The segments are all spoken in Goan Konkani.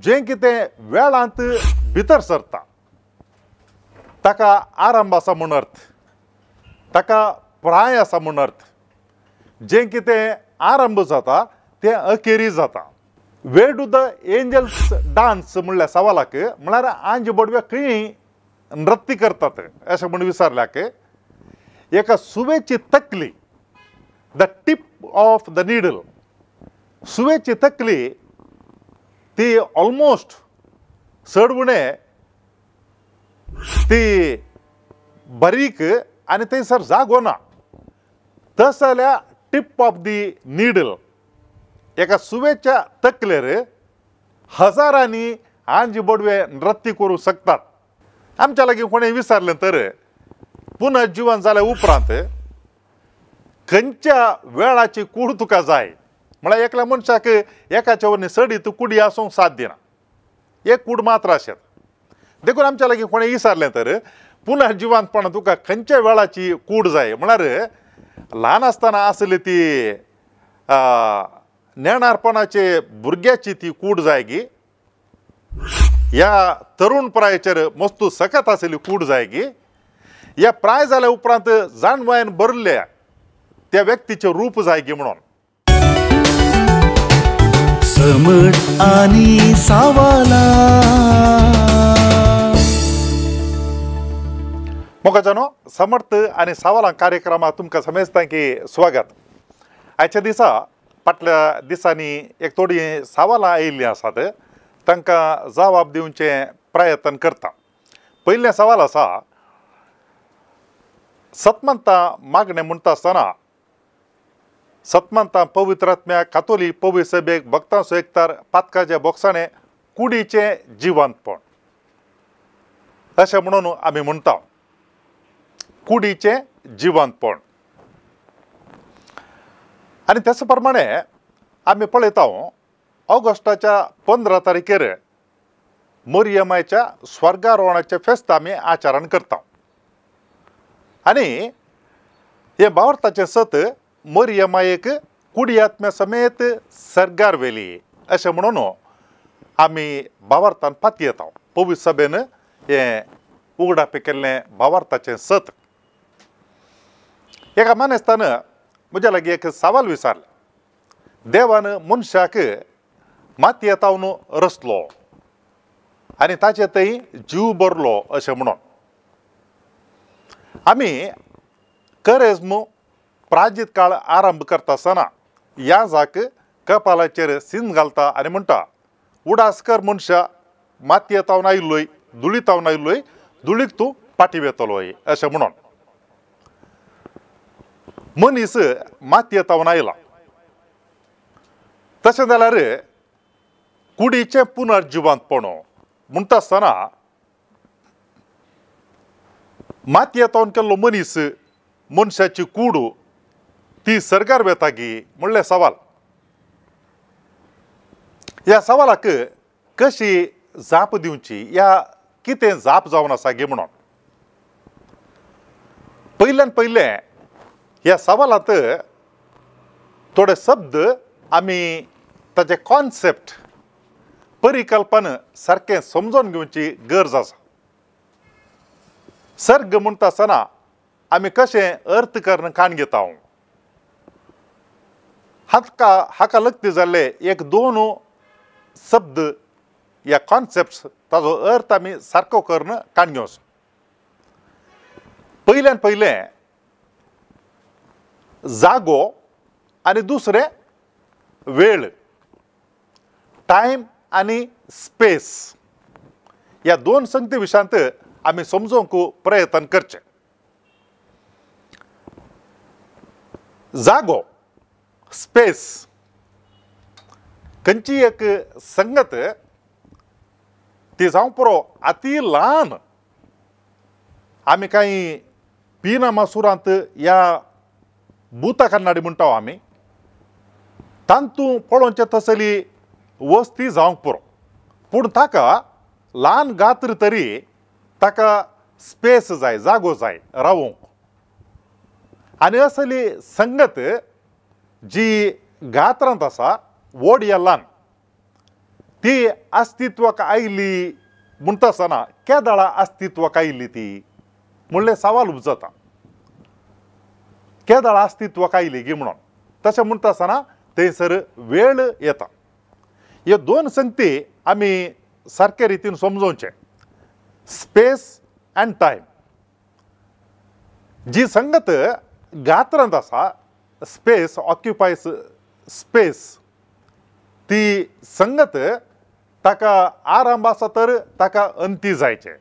जें कितें वेळांत भितर सरता ताका आरंभ आसा म्हूण अर्थ, ताका प्राय आसा म्हूण अर्थ। जें कितें आरंभ जाता तें अखेरी जाता। Where do the angels dance म्हणल्या सवालाक म्हळ्यार आंज बोडव्या खंय नृत्य करतात अशें म्हूण विचारल्याक एका सुवेची तकली, the tip of the needle, सुवेची तकली ती ऑलमोस्ट चड उणें ती बारीक आनी थंयसर जागो ना, तस जाल्यार टिप ऑफ the needle एका सुवेच्या तकलेर हजारांनी आंज बोडवे नृत्य करूंक शकतात। आमच्या लागीं कोणें विचारलें तर पुनर्जीवन जाल्या उपरांत खंयच्या वेळाची कूड तुका जाय म्हळ्यार एकल्या मनशाक एकाच्या वरनी चडीत कुडी आसूंक साध्य ना, एक कूड मात्र आसत। देखून आमच्या लागीं कोणें विचारलें तर पुनर्जिवंतपणान तुका खंयच्या वेळाची कूड जाय म्हळ्यार ल्हान आसतना आसली ती नेणारपणाचे भुरग्याची ती कूड जाय गी, ह्या तरुण प्रायचेर मस्तू सकत आसली कूड जाय गी, ह्या प्राय जाल्या उपरांत जाणवायन भरल्या त्या व्यक्तीचें रूप जाय गी म्हणून। समट आनी सावाला मोगाजानो, समर्थ आनी सावालां कार्यक्रमात तुमकां समेजता की स्वागत। आयच्या दिसा फाटल्या दिसांनी एक थोडीं सवालां आयिल्लीं आसात, तांकां जवाब दिवचें प्रयत्न करता। पयलें सवाल आसा, सतमंता मागणें म्हणटा आसतना सतमंता पवित्र आत्म्या कातोली पवित्र सभेक भक्तांचो एकतार पातकाच्या बोक्साणें कुडीचें जिवंतपण अशें म्हणून आमी म्हणटा, कुडीचें जिवंतपण। आनी त्याच प्रमाणे आमी पळयता ऑगस्टाच्या 15 तारखेर मरियमाच्या स्वर्गारोहणाचें फेस्त आमी आचरण करता आनी हें भावार्थाचें सत मरियमायेक कुडी आत्म्या समेत सर्गार व्हेली अशें म्हणून आमी भावार्थान पातयेता। पवित्र सभेन हें उगडापे केल्लें भावार्थाचें सत। एका मानेस्तान म्हज्या लागीं एक सवाल विचारलें, देवान मनशाक मातयेतावन रचलो आनी ताचे थंय जीव भरलो अशें म्हणून। आमी करेज्म प्राजीत काळ आरंभ करता आसतना याजाक कपालाचेर सीन घालता आनी म्हणटा, उडास कर मनशा, मातयेतावन आयिल्लोय, धुळीतावन आयिल्लोय, धुळीक तूं फाटीं वेतलोय अशें म्हणून। मनीस मातयेतावन आयला, तशें जाल्यार कुडीचें पुनर्जिवंतपण म्हणटा आसतना मातयेतावन केल्लो मनीस, मनशाची कूड ती सरकार वेता गी म्हणलें सवाल। ह्या सवालाक कशी जाप दिवची, ह्या कितें जाप जावन आसा गी म्हणून पयल्यान पयलें ह्या सवालांत थोडे शब्द आमी ताचे कॉन्सेप्ट परिकल्पना सारकें समजून घेवची गरज आसा। सर्ग म्हणटा आसतना आमी कशें अर्थ करून काण घेता, हाका हाका लग्ती जाल्ले एक दोन शब्द या कॉन्सेप्ट ताजो अर्थ आमी सारको करून काण घेवचो। पयल्यान पयलें जागो आनी दुसरें वेळ, टायम आनी स्पेस, ह्या दोन संगती विशयांत आमी समजूंक प्रयत्न करचें। जागो, स्पेस, खंयची एक संगत ती जावं पुरो अती ल्हान, आमी कांय पिना मासुरांत ह्या भूता कन्नाडी म्हणटा आमी, तांतू पळोवचें तसली वस्ती जावंक पुरो, पूण ताका ल्हान गात्र तरी ताका स्पेस जाय, जागो जाय रावूंक। आनी असली संगत जी गात्रांत आसा व्हड या ल्हान ती अस्तित्वाक आयली म्हणटा आसतना केदळा अस्तित्वाक आयली ती म्हणलें सवाल उपजता. केदळा अस्तित्वाक आयली गी म्हणून तशें म्हणटा आसतना थंयसर वेळ येता. ह्यो दोन संगती आमी सारके रितीन समजोवचें, स्पेस अँड टायम. जी संगत गात्रांत आसा, स्पेस ऑक्युपायस स्पेस, ती संगत ताका आरंभ आसा तर ताका अंती जायचें.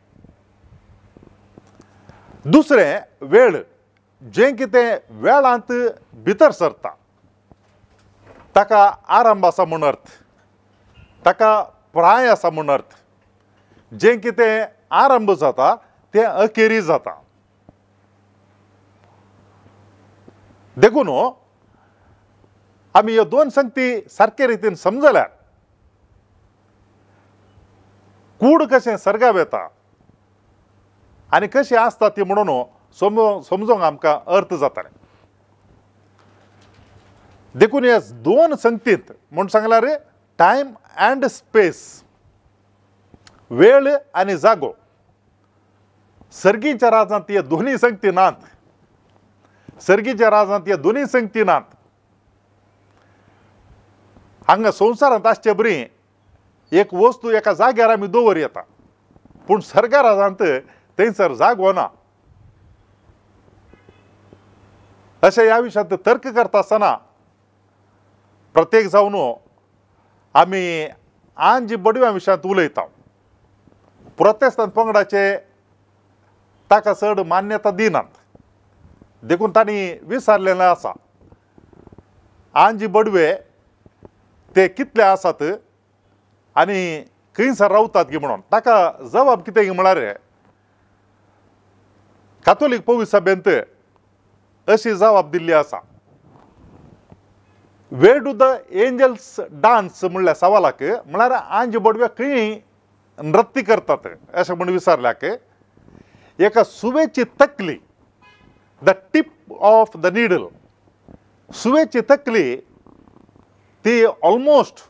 दुसरें वेळ, जें कितें वेळांत भितर सरता ताका आरंभ आसा म्हूण अर्थ, ताका प्राय आसा म्हूण अर्थ. जें कितें आरंभ जाता तें अखेरी जाता. देखून आमी ह्यो दोन संगती सारके रितीन समजल्यार कूड कशें सर्गाव येता आनी कशें आसता ती म्हणून समजूंक आमकां अर्थ जाताले. देखून ह्या दोन संगतींत म्हूण सांगल्यार टायम अँड स्पेस, वेळ आनी जागो, सर्गीच्या राजांत ह्या दोनूय संगती नात. सर्गीच्या राजांत ह्या दोनूय संगती नात. हांगा संवसारांत आसचे बरी एक वस्तू एका जाग्यार आमी दवर येता, पूण सर्गा राजांत थंयसर जागो ना. अशें ह्या विशयांत तर्क करता आसतना प्रत्येक जावन आमी आंजी बडव्या विशयांत उलयता. प्रोटेस्तांत पंगडाचे ताका चड मान्यता दिनात, देखून तांणी विचारलेलें आसा आंजी बडवे ते कितले आसात आनी खंयसर रावतात गी म्हणून. ताका जबाब कितें गी म्हळ्यार कातोलीक पवित्र सभेंत अशी जबाब दिल्ली आसा, where do the angels dance म्हणल्या सवालाक, म्हळ्यार आंज बडवे खंय नृत्य करतात अशें म्हूण विचारल्याक एका सुवेची तकली, the tip of the needle, सुवेची तकली ती ऑलमोस्ट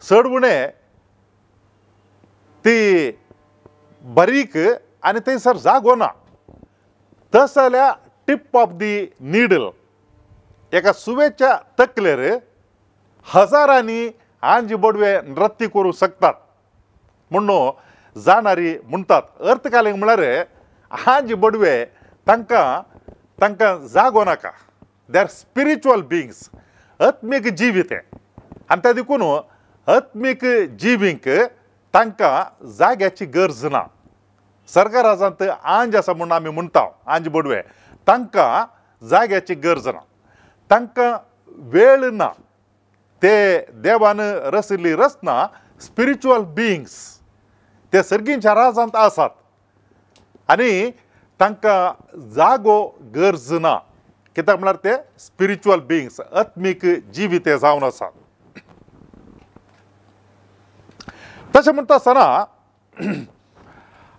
चड उणें ती बारीक आनी थंयसर जागो ना, तस जाल्यार टिप ऑफ the needle एका सुवेच्या तकलेर हजारांनी आंजी बडवे नृत्य करूंक शकतात म्हणून जाणारी म्हणटात. अर्थ कालींग म्हळ्यार आंजी बडवे तांकां तांकां जागो नाका, they are spiritual beings, आत्मीक जीव ते, आनी त्या देखून आत्मीक जिवींक तांकां जाग्याची गरज ना. सर्गराजांत आंज आसा म्हणून आमी म्हणटा आंज बडवे, तांकां जाग्याची गरज ना, तांकां वेळ ना. ते देवान रचिल्ली रचना स्पिरिच्युअल बिंग्स, ते सर्गींच्या राजांत आसात आनी तांकां जागो गरज ना. कित्याक म्हळ्यार ते स्पिरिच्युअल बिंग्स, आत्मीक जिवी ते जावन आसात. तशें म्हणटा आसतना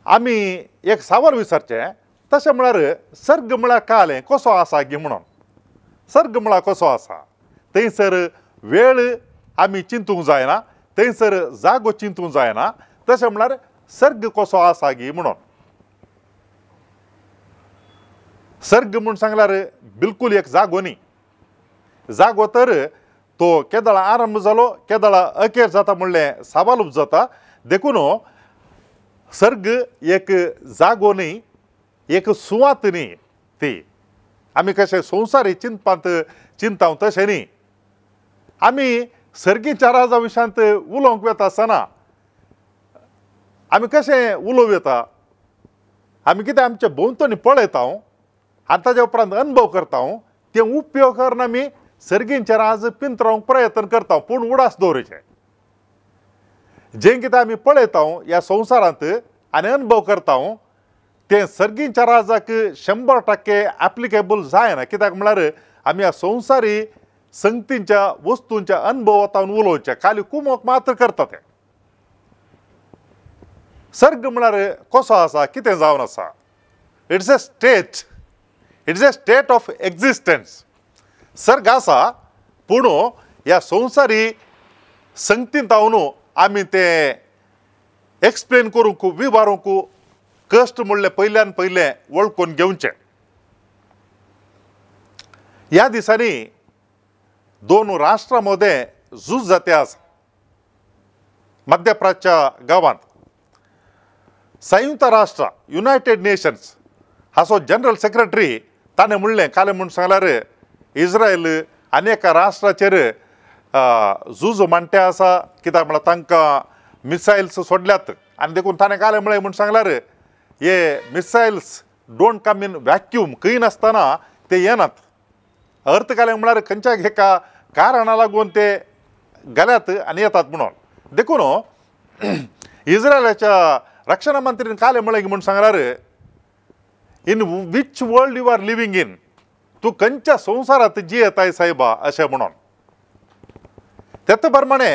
आमी एक सावर विचारचें, तशें म्हळ्यार सर्ग म्हळ्यार कालें कसो आसा गी म्हणून. सर्ग म्हळ्यार कसो आसा, थंयसर वेळ आमी चिंतूंक जायना, थंयसर जागो चिंतूंक जायना. तशें म्हळ्यार सर्ग कसो आसा गी म्हणून. सर्ग म्हूण सांगल्यार बिलकूल एक जागो न्ही, जागो तर तो केदळा आरंभ जालो केदळा अखेर जाता म्हणलें सवाल उपजता. देखून सर्ग एक जागो न्ही, एक सुवात न्ही. ती आमी कशें संवसारी चिंतपांत चिंताव तशें न्ही. आमी सर्गीच्या राजा विशयांत उलोवंक वता आसतना आमी कशें उलोवं येता, आमी कितें आमच्या भोंवतणी पळयता आनी ताज्या उपरांत अनुभव करता, ते उपयोग करून आमी सर्गींच्या राज पिंतरावंक प्रयत्न करता. पूण उडास दवरचें, जें कितें आमी पळयता ह्या संवसारांत आनी अनुभव करता तें सर्गींच्या राजाक 100% एप्लिकेबल जायना. कित्याक म्हळ्यार आमी ह्या संवसारी संगतींच्या वस्तूंच्या अनुभवांत उलोवचें, खाली कुमोक मात्र करता. तें सर्ग म्हळ्यार कसो आसा, कितें जावन आसा, it's a state, it's a state of existence. सर्ग आसा पूण ह्या संवसारी संगतींत हांव आमी तें एक्सप्लेन करूंक विवारूंक कश्ट म्हणलें पयल्यान पयलें वळखून घेवचें. ह्या दिसांनी दोन राष्ट्रां मदें झूज जाते आसा. मध्यप्राच्या गांवांत संयुक्त राष्ट्र युनायटेड नेशन्स हाचो जनरल सेक्रेटरी ताणें म्हणलें कालें म्हूण सांगल्यार इस्रायल आनी एका राष्ट्राचेर झूज मांडटे आसा, कित्याक म्हळ्यार तांकां मिसायल्स सोडल्यात आनी देखून ताणें कालें म्हळें म्हूण सांगल्यार हे missiles don't come in vacuum, खंय नासतना ते येनात. अर्थ कालें म्हळ्यार खंयच्या एका कारणा लागून ते गेल्यात आनी येतात म्हणून. देखून इस्रायलाच्या रक्षण मंत्रीन कालें म्हळें म्हूण सांगल्यार in which world you are living in, तूं खंयच्या संवसारांत जियेताय सायबा अशें म्हणून. तेच प्रमाणे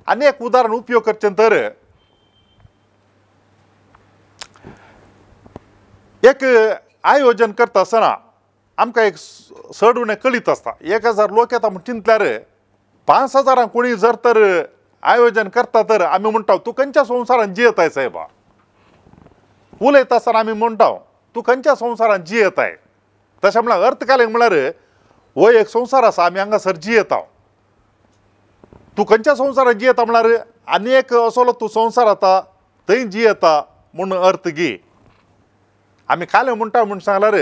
आनी एक उदाहरण उपयोग करचें तर एक आयोजन करता आसतना आमकां एक चड उणें कळीत आसता. 1000 लोक येता म्हूण चिंतल्यार 5000 कोणी जर तर आयोजन करता तर आमी म्हणटा तूं खंयच्या संवसारांत जियेताय सायबा. उलयता आसतना आमी म्हणटा तूं खंयच्या संवसारांत जियेताय. तशें म्हळ्यार अर्थ कालें म्हळ्यार हो एक संवसार आसा, आमी हांगासर जियेता. तूं खंयच्या संवसारांत जियेता म्हळ्यार आनी एक असलो तूं संवसार आतां थंय जियेता म्हूण अर्थ घे. आमी कालें म्हणटा म्हूण सांगल्यार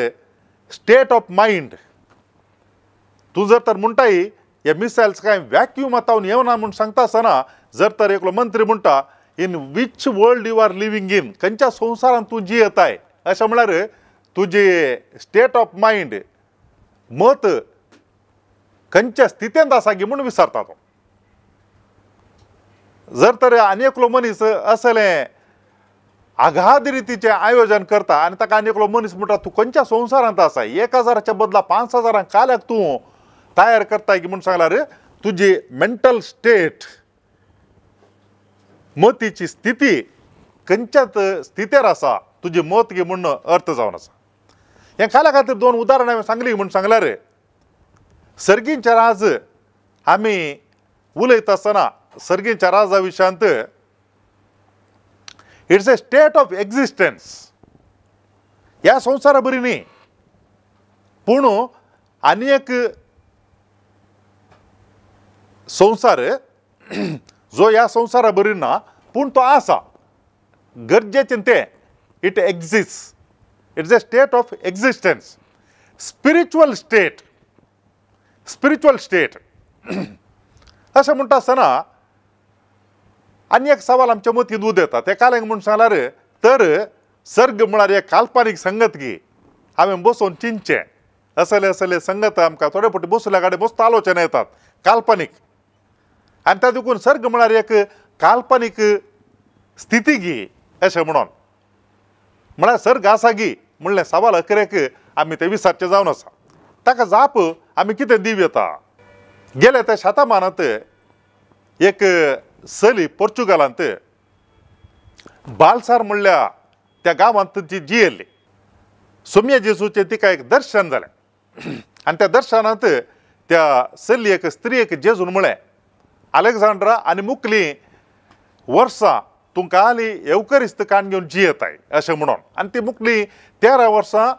स्टेट ऑफ मायंड. तूं जर तर म्हणटाय हे मिसायल्स कांय व्हॅक्यूम आतां येवना म्हूण सांगता आसतना जर तर एकलो मंत्री म्हणटा in which world you are living in, खंयच्या संवसारांत तूं जियेताय अशें म्हळ्यार तुजी स्टेट ऑफ मायंड मत खंयच्या स्थितींत आसा गी म्हूण विचारता तो. जर तर आनी एकलो मनीस असलें आघाद रितीचें आयोजन करता आनी ताका आनी एकलो मनीस म्हणटा तूं खंयच्या संवसारांत आसा, 1000च्या बदला 5000 काल्याक तूं तयार करता की म्हूण सांगल्यार तुजी मेंटल स्टेट मतीची स्थिती खंयच्याच स्थितीर आसा तुजी मत गी म्हूण अर्थ जावन आसा. हें काल्या खातीर दोन उदाहरणां हांवें सांगली म्हूण सांगल्यार सर्गींच्या राज आमी उलयता आसतना सर्गींच्या राजा विशयांत it's a state of existence. ह्या संवसारा बरी न्ही, पूण आनी एक संवसार जो ह्या संवसारा बरी ना पूण तो आसा, गरजेचें तें. It exist, it's a state of existence, spiritual state. Spiritual state अशें म्हणटा आसतना आनी एक सवाल आमच्या मतींत उदेता. तें कालें म्हूण सांगल्यार तर सर्ग म्हळ्यार एक काल्पनीक संगत गी हांवें बसोवन चिंतचें असले असले संगत आमकां थोडे फावटी बसल्या कडेन मस्त आलोचना येतात काल्पनीक, आनी त्या देखून सर्ग म्हळ्यार एक काल्पनीक स्थिती गी अशें म्हणून. म्हळ्यार सर्ग आसा गी म्हणलें सवाल अखेरेक आमी तें विचारचें जावन आसा. ताका जाप आमी कितें दिवं येता. गेल्या त्या शतमानांत एक चली पोर्चुगालांत बालसार म्हणल्या त्या गांवांत ती जियेल्ली. सोम्या जेजूचें तिका एक दर्शन जालें आनी त्या दर्शनांत त्या चलयेक स्त्रियेक जेजून म्हळें अलेक्झांड्रा आनी मुकली वर्सां तुमकां आली येवकरिस्त काण घेवन जियेताय अशें म्हणून. आनी ती मुकली 13 वर्सां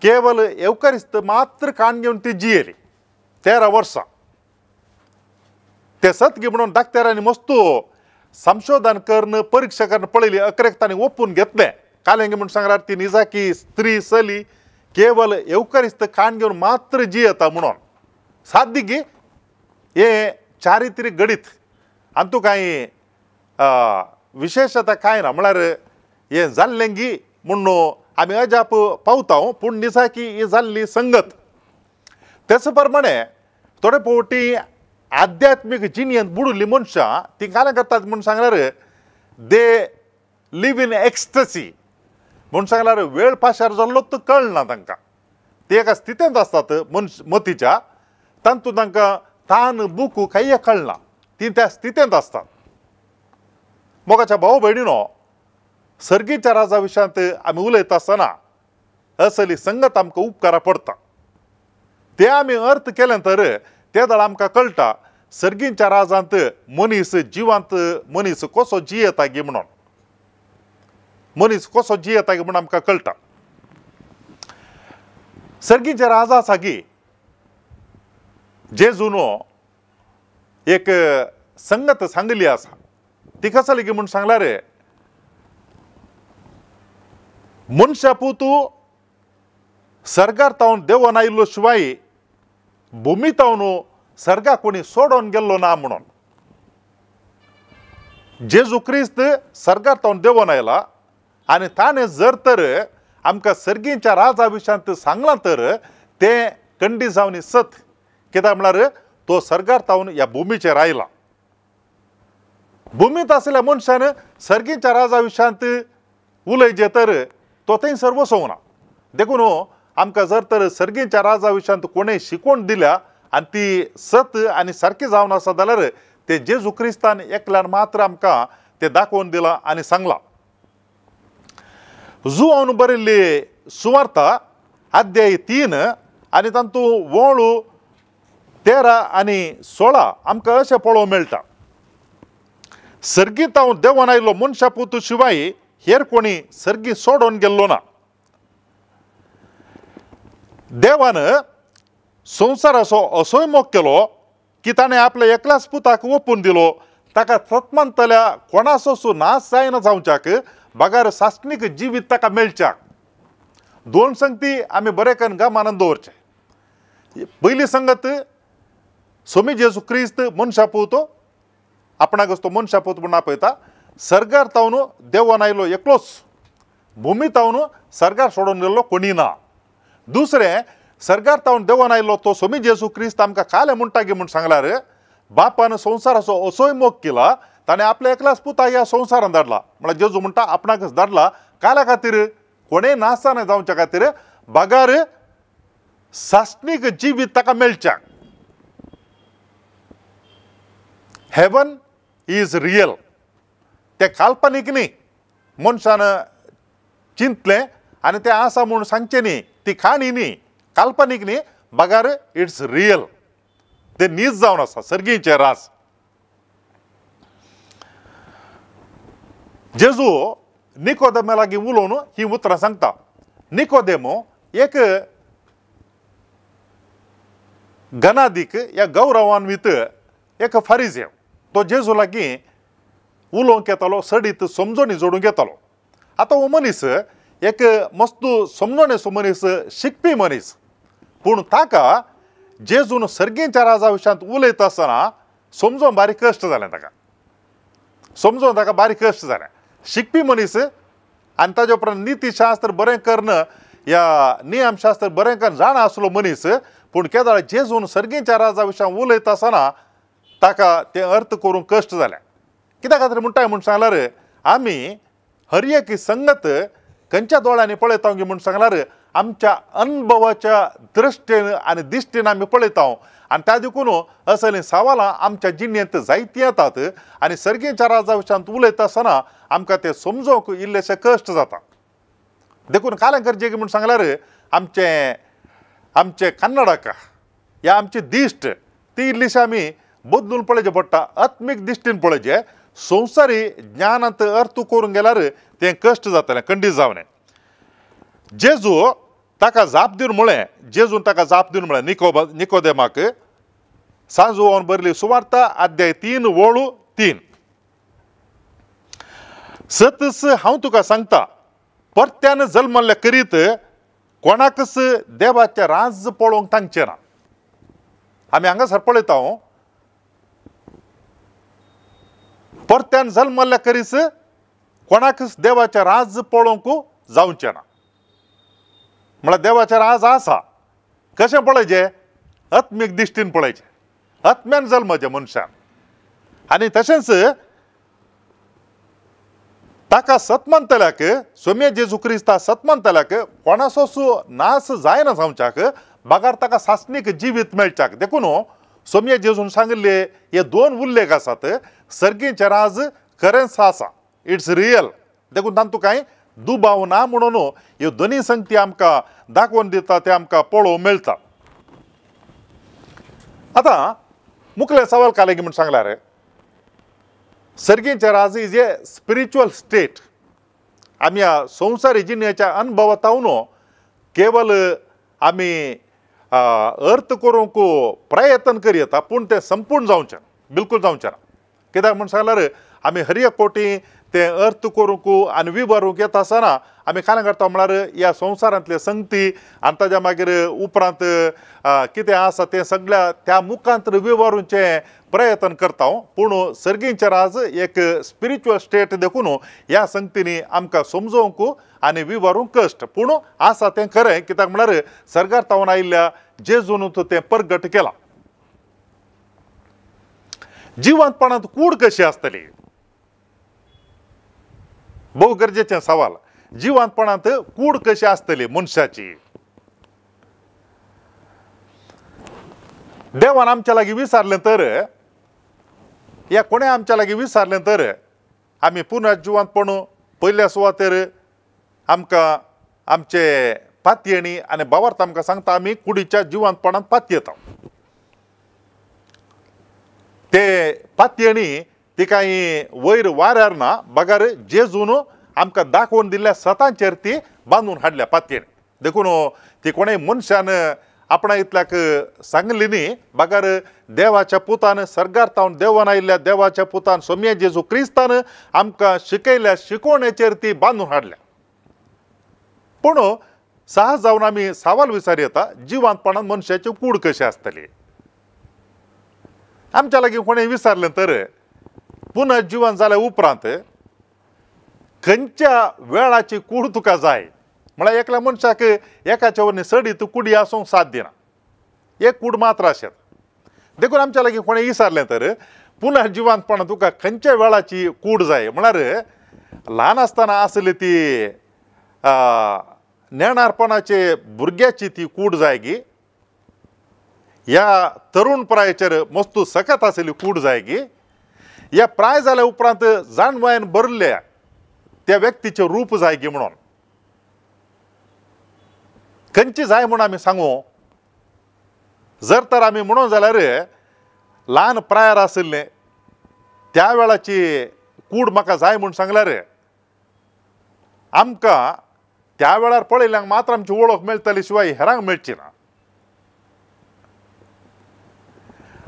केवल येवकरिस्त मात्र काण घेवन ती जियेली 13 वर्सां. ते सत गी म्हणून डाक्टरांनी मस्त संशोधन करून परिक्षा करून पळयली, अकरेक तांणी ओपून घेतलें. कालें म्हूण सांगल्यार ती निजाकी स्त्री चली केवल येवकरिस्त काण घेवन मात्र जियेता म्हणून. साध्य गी हें चारित्रीक घडीत आनी तूं कांय विशेशता कांय ना, म्हळ्यार हें जाल्लें गी म्हूण आमी अजाप पावता पूण निजाकी ही जाल्ली संगत. तेच प्रमाणे थोडे फावटी आध्यात्मीक जिणेंत बुडुल्ली मनशां ती कांय करतात म्हूण सांगल्यार they live in ecstasy म्हूण सांगल्यार वेळ पाशार जाल्लो तो कळना तांकां. ते एका स्थितींत आसतात मनश मतीच्या, तातूंत तांकां तान बुकू कांय कळना, ती त्या स्थितींत आसतात. मोगाच्या भाव भयणीनो, सर्गीच्या राजा विशयांत आमी उलयता आसतना असली संगत आमकां उपकारा पडटा. ते आमी अर्थ केलें तर ते दळ आमकां कळटा सर्गींच्या राजांत मनीस जिवांत मनीस कसो जियेता गी म्हणून, मनीस कसो जियेता गी म्हणून आमकां कळटा। सर्गींच्या राजा आसा गी जेजून एक संगत सांगली आसा, ती कसली गी म्हूण सांगला रे, मनशा पुतू सर्गार तावन देवोन आयिल्लो शिवाय भुमी तावन सर्गा कोणी सोडोन गेल्लो ना म्हणून। जेजू क्रिस्त सर्गार तावन देवोन आयला आनी ताणें जर तर आमकां सर्गींच्या राजा विशयांत सांगलां तर तें कंडी जावन सत, कित्याक म्हळ्यार तो सर्गार तावन ह्या भुमीचेर आयला। भुमींत आशिल्ल्या मनशान सर्गींच्या राजा विशयांत उलयचें तर तो थंयसर वचोंक ना। देखून आमकां जर तर सर्गींच्या राजा विशयांत कोणें शिकवण दिल्या आनी ती सत आनी सारकी जावन आसा जाल्यार ते जेजू क्रिस्तान एकल्यान मात्र आमकां तें दाखोवन दिलां आनी सांगलां। जुवान बरयल्ली सुवार्ता अध्याय 3 आनी तातूंत वळू 13 आनी 16 आमकां अशें पळोवंक मेळटा, सर्गींत हांव देवान आयलो मनशा पुतू शिवाय हेर कोणी सर्गी सोडून गेल्लो ना। देवान संवसाराचो असोय मोग केलो की ताणें आपल्या एकल्याच पुताक ओपून दिलो, ताका सतमानतल्या कोणाचो नाश जायना जावच्याक बगर सासणीक जिवीत ताका मेळच्याक। दोन संगती आमी बरें करून गमानान दवरचे। पयली संगत स्वामी जेजू क्रिस्त मनशा पूत, आपणाक तो मनशा पूत म्हूण आपयता, सर्गार तावन देवान आयलो एकलोच, भुमी तावन सर्गार सोडून गेल्लो कोणी ना। दुसरें, सर्गार तावन देवान आयलो तो स्वामी जेजू क्रिस्त आमकां कालें म्हणटा गी म्हूण सांगल्यार बापान संवसाराचो असोय मोग केला ताणें आपल्या एकल्याच पुता ह्या संवसारान धाडला, म्हळ्यार जेजू म्हणटा आपणाकच धाडला काल्या खातीर, कोणें नासतना जावच्या खातीर, बगर सासणीक जिवीत ताका मेळच्याक। हेवन is real, तें काल्पनीक न्ही, मनशान चिंतलें आनी तें आसा म्हूण सांगचें न्ही, ती काणी न्ही, काल्पनीक न्ही, बगर it's real, तें नीज जावन आसा सर्गीचें रास। जेजू निकोदेमा लागीं उलोवन ही उतरां सांगता। निकोदेमो एक गणादीक या गौरवान्वित एक फारिजेव, तो जेजू लागीं उलोवंक येतालो, सडीत समजणी जोडूंक येतालो। आतां हो मनीस एक मस्त समजणेचो मनीस, शिकपी मनीस, पूण ताका जेजून सर्गींच्या राजा विशयांत उलयता आसतना समजोवंक बारीक कश्ट जालें, ताका समजोवंक ताका बारीक कश्ट जालें। शिकपी मनीस आनी ताजे उपरांत नितीशास्त्र बरें करून या नियमशास्त्र बरें करून जाणा आसलो मनीस, पूण केदळ जेजून सर्गींच्या राजा विशयांत उलयता आसतना ताका तें अर्थ करूंक कश्ट जालें। कित्या खातीर म्हणटाय म्हूण सांगल्यार आमी हर एक संगत खंयच्या दोळ्यांनी पळयता म्हूण सांगल्यार आमच्या अनुभवाच्या दृश्टीन आनी दिश्टीन आमी पळयता आनी त्या देखून असलीं सवालां आमच्या जिणेंत जायतीं येतात आनी सर्गींच्या राजा विशयांत उलयता आसतना आमकां तें समजोवंक इल्लेशें कश्ट जाता। देखून कालें करचें म्हूण सांगल्यार आमचें आमचें कन्नडाक या आमची दिश्ट ती इल्लीशी आमी बदलून पळोवचें पडटा, आत्मीक दिश्टीन पळोवचें, संवसारी ज्ञानांत अर्थ करूंक गेल्यार तें कश्ट जातलें, खंडीत जावं। जेजू ताका जाप दिवन म्हळें, जेजून ताका जाप दिवन म्हळें निकोदेमाक, सांजुवान बरयल्ली सुवार्ता अध्याय 3 वळू 3, सतच हांव तुका सांगता परत्यान जल्मल्ल्या करीत कोणाकच देवाचें राज पळोवंक तांचें ना। आमी हांगासर पळयता परत्यान जल्मल्ल्या करीत कोणाकच देवाचें राज पळोवंक जावचें ना। म्हळ्यार देवाचें राज आसा, कशें पळयचें? आत्मीक दिश्टीन पळयचें, आत्म्यान जल्मचें मनशान। आनी तशेंच ताका सतमानतल्याक, स्वामी जेजू क्रिस्ता सतमानतल्याक कोणाचोच नाश जायना जावच्याक, बगर ताका सासणीक जिवीत मेळच्याक। देखून स्वामी जेजून सांगिल्ले हे दोन उल्लेख आसात, सर्गीचें राज खरेंच आसा, it's real, देखून तांतूं कांय दुबाव ना म्हणून ह्यो दोनूय संगती आमकां दाखोवन दिता, ते आमकां पळोवंक मेळटा। आतां मुखले सवाल कालेगी म्हूण सांगल्यार सर्गींचे राज is a spiritual state. आमी ह्या संवसारी जिणेच्या अनुभवांत केवल आमी अर्थ करूंक प्रयत्न करयता, पूण तें संपूर्ण जावचें बिलकूल जावचें ना. कित्याक म्हूण सांगल्यार आमी हर एक कोटी तें अर्थ करूंक आनी विवरूंक येता आसतना आमी कांय करता म्हळ्यार ह्या संवसारांतले संगती आनी ताज्या मागीर उपरांत कितें आसा तें सगळ्या त्या मुखांत विवरूंचें प्रयत्न करता. पूण सर्गींचे राज एक स्पिरिच्युअल स्टेट देखून ह्या संगतींनी आमकां समजोवंक आनी विवरूंक कश्ट, पूण आसा तें खरें. कित्याक म्हळ्यार सर्गार तावन आयिल्ल्या जेजून तें परगट केलां. जिवंतपणांत कूड कशी आसतली, भोव गरजेचें सवाल. जिवंतपणांत कूड कशी आसतली मनशाची? देवान आमच्या लागीं विचारलें तर, या कोणें आमच्या लागीं विचारलें तर आमी पुनः जिवंतपण पयल्या सुवातेर आमकां आमचे पातयेणी आनी भावार्थ आमकां सांगता आमी कुडीच्या जिवंतपणांत पातयेता. ते पातयेणी ती कांय वयर वाऱ्यार ना, बगर जेजून आमकां दाखोवन दिल्ल्या सतांचेर ती बांदून हाडल्या पातयेणी. देखून ती कोणेय मनशान आपणा इतल्याक सांगली न्ही, बगर देवाच्या पुतान सर्गार तावन देवान आयिल्ल्या देवाच्या पुतान सोम्या जेजू क्रिस्तान आमकां शिकयल्या शिकवणेचेर ती बांदून हाडल्या. पूण सहज जावन आमी सवाल विचार येता जिवंतपणान मनशाची कूड कशी आसतली? आमच्या लागीं कोणें विचारलें तर पुनः जिवन जाल्या उपरांत खंयच्या वेळाची कूड तुका जाय म्हळ्यार एकल्या मनशाक एकाच्या वरनी सडीत कुडी आसूंक साध्य ना, एक कूड मात्र आसत. देखून आमच्या लागीं कोणें विचारलें तर पुनः जिवंतपणान तुका खंयच्या वेळाची कूड जाय म्हळ्यार ल्हान आसतना आसली ती नेणारपणाचे भुरग्याची ती कूड जाय गी, ह्या तरुण प्रायचेर मस्तू सकत आसली कूड जाय गी, ह्या प्राय जाल्या उपरांत जाणवायन भरल्या त्या व्यक्तीचें रूप जाय गी म्हणून खंयची जाय म्हूण आमी सांगू? जर तर आमी म्हणून जाल्यार ल्हान प्रायर आशिल्लें त्या वेळाची कूड म्हाका जाय म्हूण सांगल्यार आमकां त्या वेळार पळयल्यांक मात्र आमची वळख मेळटली शिवाय हेरांक मेळची ना.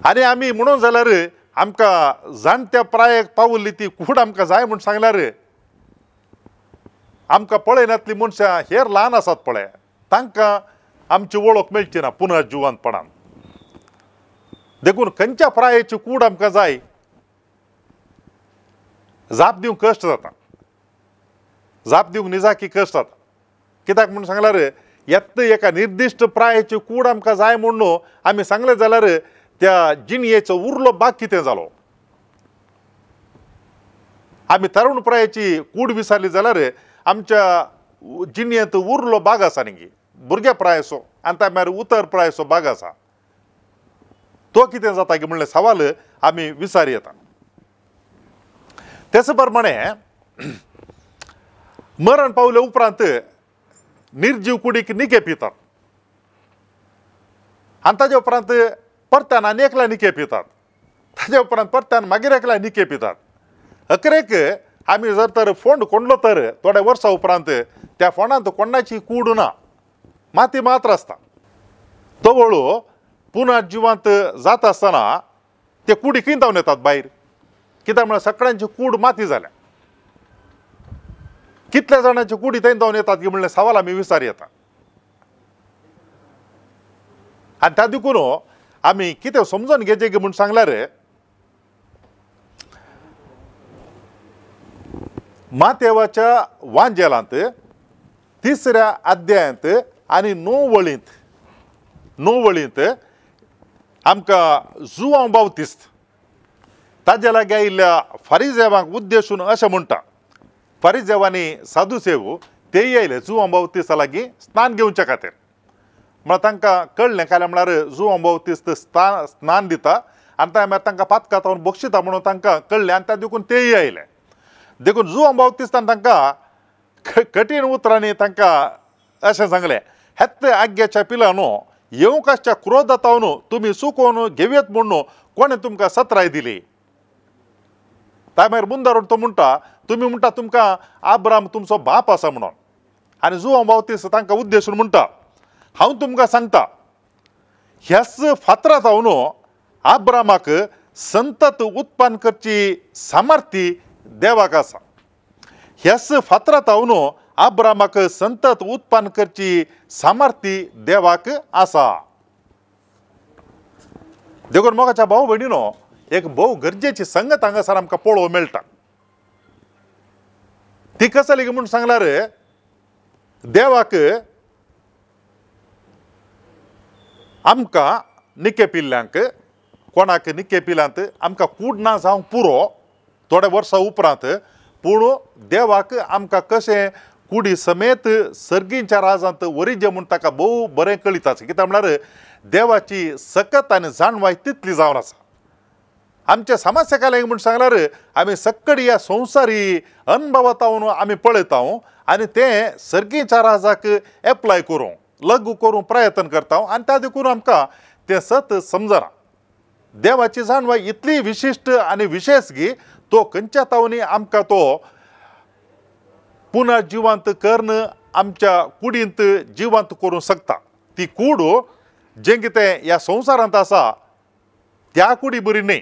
आनी आमी म्हणून जाल्यार आमकां जाणट्या प्रायेक पावल्ली ती कूड आमकां जाय म्हूण सांगल्यार आमकां पळयनातली मनशां हेर ल्हान आसात पळय तांकां आमची वळख मेळची ना पुनः जिवंतपणान. देखून खंयच्या प्रायेची कूड आमकां जाय जाप दिवंक कश्ट जाता, जाप दिवंक निजाकी कश्ट जाता. कित्याक म्हूण सांगल्यार येत एका निर्दिश्ट प्रायेची कूड आमकां जाय म्हूण आमी सांगलें जाल्यार त्या जिणयेचो उरलो भाग कितें जालो? आमी तरुण प्रायेची कूड विसरली जाल्यार आमच्या जिणयेंत उरलो भाग आसा न्ही, भुरग्या प्रायेचो आनी त्या मागीर उतर प्रायेचो भाग आसा, तो कितें जाता की म्हणलें सवाल आमी विचार येता. तेच प्रमाणे मरण पावले उपरांत निर्जीव कुडीक निके पितात आनी ताजे उपरांत परत्यान आनी एकल्या निके पितात, ताजे उपरांत परत्यान मागीर एकल्या निके पितात. अकरेक आमी जर तर फोंड कोंडलो तर थोड्या वर्सां उपरांत त्या फोंडांत कोणाची कूड ना, माती मात्र आसता. तवळो पुनः जिवंत जाता आसतना ते कुडी खंय धांवन येतात भायर? कित्याक म्हळ्यार सगळ्यांची कूड माती जाल्या. कितल्या जाणांची कुडी थंय धांवन येतात की म्हणलें सवाल आमी विचार येता. आनी त्या देखून आमी कितें समजून घेवचें की म्हूण सांगल्यार मातेवाच्या वांजेलांत तिसऱ्या अध्यायांत आनी णव वळींत आमकां जुवांव बावतिस्त ताज्या लागीं आयिल्ल्या फारिजेवांक उद्देशून अशें म्हणटा. फारिजेवांनी साधुसेव तेय आयले जुवांव बावतिस्ता लागीं स्नान घेवच्या खातीर. म्हळ्यार तांकां कळ्ळें काल्यार म्हळ्यार जुवांव बावतिस्त स्नान दिता आनी त्या मागीर तांकां पातकां तावन बक्षिता म्हणून तांकां कळ्ळें आनी त्या देखून तेय आयले. देखून जुवांव बावतिस्तान तांकां कठीण उतरांनी तांकां अशें सांगलें, हेत आग्याच्या पिलानो येवंक आसच्या क्रोधातावन तुमी सुकोवन घेवयेत म्हणून कोणें तुमकां सत्राय दिली? ताय मागीर मुंदारून तो म्हणटा, तुमी म्हणटा तुमकां आब्राम तुमचो बाप आसा म्हणून. आनी जुवांव बावतीस तांकां उद्देशून म्हणटा, हांव तुमकां सांगता ह्याच फातरा जावन आब्रामाक संतत उत्पन्न करची सामर्थ्य देवाक आसा. ह्याच फातरा जावन आब्रामाक संतत उत्पन्न करची सामर्थ्य देवाक आसा. देखून मोगाच्या भाव भयणीनो, एक भोव गरजेची संगत हांगासर आमकां पळोवंक मेळटा. ती कसली म्हूण सांगल्यार देवाक आमकां निके पिल्ल्यांक, कोणाक निके पिल्यांत आमकां कूड ना जावंक पुरो थोड्या वर्सां उपरांत, पूण देवाक आमकां कशें कुडी समेत सर्गींच्या राजांत वरिजे म्हूण ताका भोव बरें कळीत आसा. कित्याक म्हळ्यार देवाची सकत आनी जाणवाय तितली जावन आसा. आमच्या समस्या काय म्हूण सांगल्यार आमी सक्कडी ह्या संवसारी अनुभवांत आमी पळयता आनी तें सर्गीच्या राजाक एप्लाय करूंक लागू करूंक प्रयत्न करता आनी त्या देखून आमकां तें सत समजना. देवाची जाणवाय इतली विशिश्ट आनी विशेश की तो खंयच्या तावनी आमकां तो पुनर्जिवंत करून आमच्या कुडींत जिवंत करूंक शकता. ती कूड जें कितें ह्या संवसारांत आसा त्या कुडी बरी न्हय,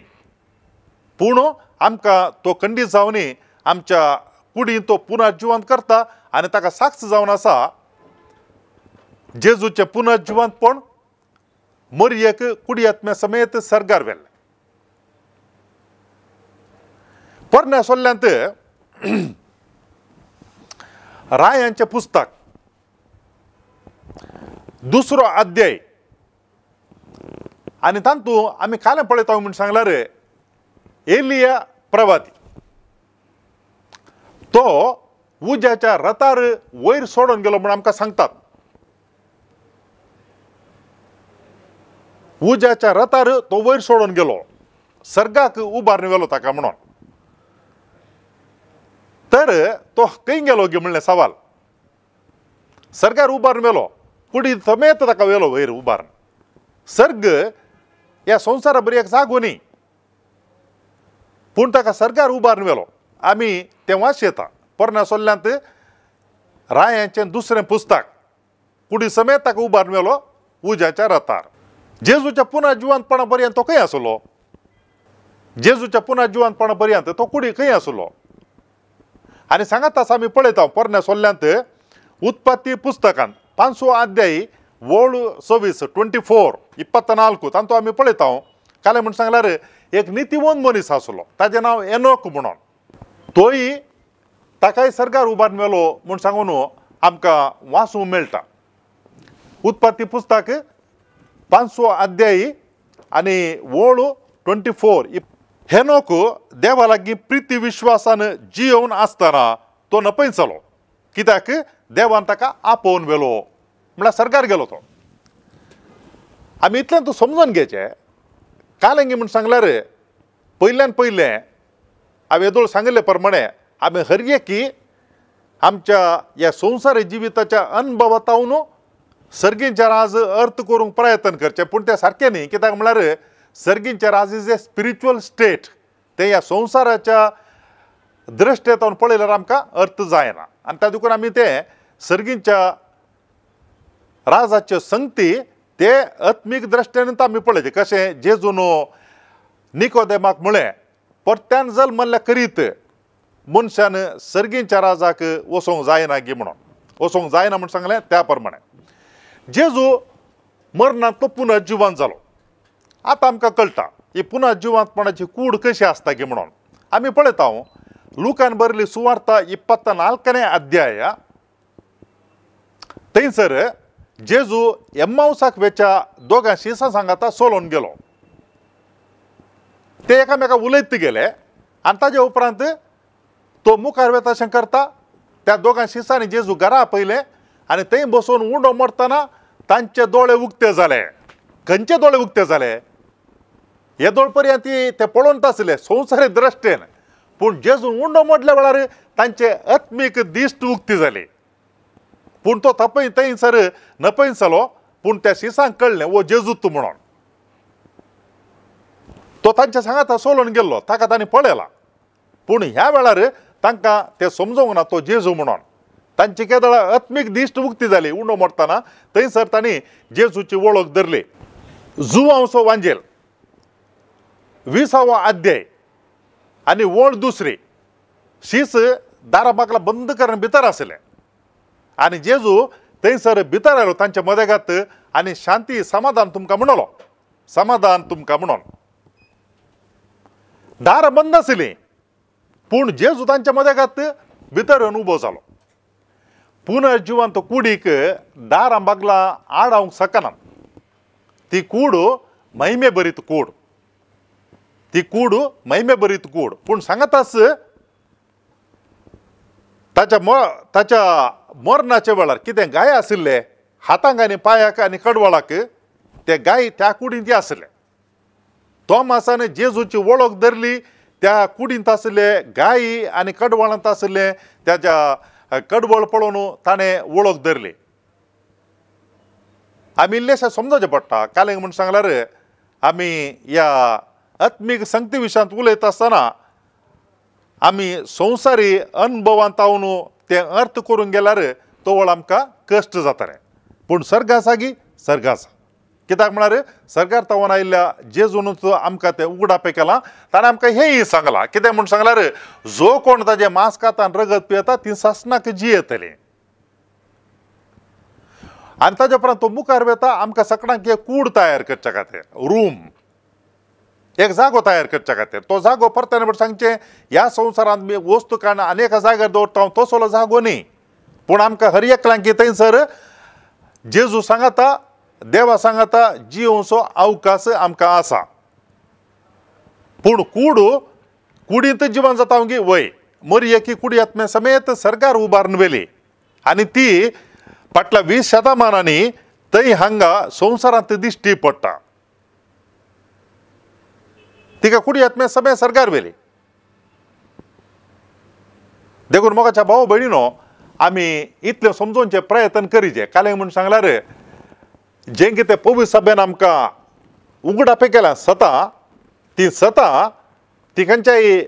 पूण आमकां तो खंडीत जावनी आमच्या कुडीन तो पुनर्जिवंत करता आनी ताका साक्ष जावन आसा जेजूचें पुनर्जिवंतपण मरयेक कुडी आत्म्या समेत सर्गार व्हेलें. पोरण्या सोल्ल्यांत रायांचें पुस्तक दुसरो अध्याय आनी तातूंत आमी कालें पळयता म्हूण सांगल्यार एलिया प्रवादी तो उज्याच्या रथार वयर सोडून गेलो म्हूण आमकां सांगतात. उज्याच्या रथार तो वयर सोडून गेलो, सर्गाक उबारून गेलो ताका म्हणून. तर तो खंय गेलो गे म्हणलें सवाल. सर्गार उबारून गेलो, कुडी समेत ताका व्हेलो वयर उबारून. सर्ग ह्या संवसारा बरी एक जागो न्ही, पूण ताका सर्गार उबारून व्हेलो. आमी तें वाचयता पोरण्या सोल्ल्यांत रायांचें दुसरें पुस्तक, कुडी समेत ताका उबारून व्हेलो उज्याच्या रथार. जेजूच्या पुनर्जिवंतपणा पर्यंत तो खंय आसलो? जेजूच्या पुनर्जिवंतपणा पर्यंत तो कुडी खंय आसलो? आनी सांगात आसा आमी पळयता पोरण्या सोल्ल्यांत उत्पत्ती पुस्तकांत 5 अध्याय वळ 24 24 तांतू आमी पळयता. कालें म्हूण सांगल्यार एक नितीवंत मनीस आसलो, ताजें नांव एनोक म्हणून. तोय ताकाय सर्गार उबारून व्हेलो म्हूण सांगून आमकां वाचूंक मेळटा. उत्पत्ती पुस्तक 5 अध्याय आनी वळ 24. हेनोक देवा लागीं प्रिती विश्वासान जियोवन आसतना तो नपयचलो, कित्याक देवान ताका आपोवन व्हेलो, म्हळ्यार सर्गार गेलो तो. आमी इतल्यान तूं समजून घेवचें कालेंगी म्हूण सांगल्यार पयल्यान पयलें हांवें येदोळ सांगिल्ले प्रमाणे आमी हर एकी आमच्या ह्या संवसारी जिविताच्या अनुभवांत सर्गींच्या राज अर्थ करूंक प्रयत्न करचें, पूण तें सारकें न्ही. कित्याक म्हळ्यार सर्गींच्या राज is a spiritual state, तें ह्या संवसाराच्या दृश्टेंत पळयल्यार आमकां अर्थ जायना आनी त्या देखून आमी तें सर्गींच्या राजाच्यो संगती ते आत्मीक दृश्टेन आमी पळयचें. कशें जेजून निकोदेमाक म्हळें, परत्यान जल्मल्ल्या करीत मनशान सर्गींच्या राजाक वचोंक जायना गी म्हणून, वचोंक जायना म्हूण सांगलें. त्या प्रमाणे जेजू मरणांत तो पुनर्जिवंत जालो. आतां आमकां कळटा ही पुनर्जिवंतपणाची कूड कशी आसता गी म्हणून. आमी पळयता लुकान बरयल्ली सुवार्ता 24 अध्याय थंयसर जेजू एम्मावसाक वेच्या दोगां शिसां सांगाता सोलोवन गेलो. ते एकामेका उलयत गेले आनी ताजे उपरांत तो मुखार वेता अशें करता. त्या दोगां शिसांनी जेजू घरा आपयलें आनी थंय बसून उंडो मोडटना तांचे दोळे उक्ते जाले. खंयचे दोळे उक्ते जाले? येदोळ पर्यंत ते पळोवन आसले संवसारी दृश्टेन, पूण जेजून उंडो मोडल्या वेळार तांचे आत्मीक दिश्ट उक्ती जाली. पूण तो थपय थंयसर नपयसलो, पूण त्या शिसांक कळ्ळें वो जेजूत म्हणून. तो तांच्या सांगाता सोलून गेल्लो, ताका तांणी पळयला, पूण ह्या वेळार तांकां ते समजोंक ना तो जेजू म्हणून. तांची केदळ आत्मीक दिश्ट उक्ती जाली उंडो मोडटना थंयसर तांणी जेजूची वळख धरली. जुवांवचो वांजेल 20वो अध्याय आनी वळ दुसरी. शीस दारा बाकला बंद करून भितर आसले आनी जेजू थंयसर भितर आयलो तांच्या मदेगात आनी शांती समाधान तुमकां म्हणलो, समाधान तुमकां म्हणून. दारां बंद आसली पूण जेजू तांच्या मदेगात भितर येवन उबो जालो. पुनर्जिवंत कुडीक दारां बागला आडावंक शकना. ती कूड महिमे भरीत कूड, ती कूड महिमे भरीत कूड. पूण सांगताच ताच्या ताच्या मरणाच्या वेळार कितें गाय आशिल्ले हातांक आनी पांयाक आनी कडवळाक, ते गाय त्या कुडींत आसले. तोमासान जेजूची वळख धरली त्या कुडींत आशिल्ले गायी आनी कडवळांत आशिल्ले त्याच्या कडवळ पळोवन ताणें वळख धरली. आमी इल्लेशें समजोवचें पडटा. कालेंग म्हूण सांगल्यार आमी ह्या आत्मीक संगती विशयांत उलयता आसतना आमी संवसारी अनुभवांत तावन ते अर्थ करून गेल्यार तवळ आमकां कश्ट जातले. पूण सर्ग आसा गी सर्ग आसा. कित्याक म्हळ्यार सर्गार तावन आयिल्ल्या जेजूनच आमकां तें उगडापें केलां. ताणें आमकां हेंय सांगलां. कितें म्हूण सांगल्यार जो कोण ताजें मांस खाता आनी रगत पियेता ती सासणाक जियेतली. आनी ताज्या उपरांत तो मुखार वता आमकां सगळ्यांक एक कूड तयार करच्या खातीर, रूम, एक जागो तयार करच्या खातीर. तो जागो परत्यान म्हण सांगचें ह्या संवसारांत मी वस्तू काडून आनी एका जाग्यार दवरता हांव तसलो जागो न्ही. पूण आमकां हर एकल्यांक थंयसर जेजू सांगाता, देवा सांगाता जियोवचो अवकाश आमकां आसा. पूण कूड कुडींत जिवन जाता गी वय मरयेकी कुडी आत्मे समेत सरकार उबारून व्हेली आनी ती फाटल्या 20 शतमानांनी थंय हांगा संवसारांत दिश्टी पडटा. तिका कुडी आत्मे समेत सरकार व्हेली. देखून मोगाच्या भाव भयणीनो आमी इतलें समजोवचें प्रयत्न करीचे. कालें म्हूण सांगल्यार जें कितें पवित्र सभेन आमकां उगडापें केलां सता, ती सता ती खंयच्याय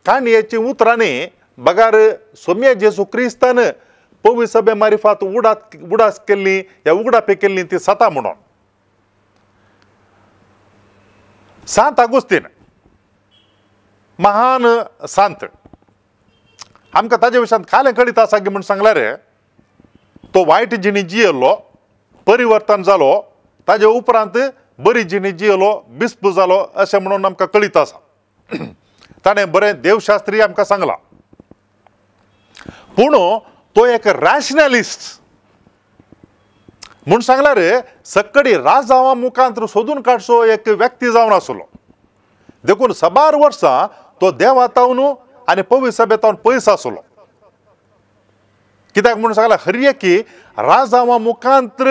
काणयेची उतरांनी बगार सोम्या जेजू क्रिस्तान पवित्र सभे मारिफात उडास केल्ली या उगडापें केल्ली ती सता म्हणून. सांत आगुस्तीन महान सांत आमकां ताजे विशयांत कालें कळीत आसा की म्हूण सांगल्यार तो वायट जिणी जियेल्लो, परिवर्तन जालो, ताजे उपरांत बरी जिणी जियेलो, बिस्प जालो अशें म्हणून आमकां कळीत आसा. ताणें बरें देवशास्त्री आमकां सांगलां. पूण तो एक रॅशनलिस्ट म्हूण सांगल्यार सक्कडी राजांवा मुखांत सोदून काडचो एक व्यक्ती जावन आसलो. देखून साबार वर्सां तो देवातावन आनी पवित्र सभेतावन पयस आसलो. कित्याक म्हूण सांगल्यार हर एकी राजांवा मुखांत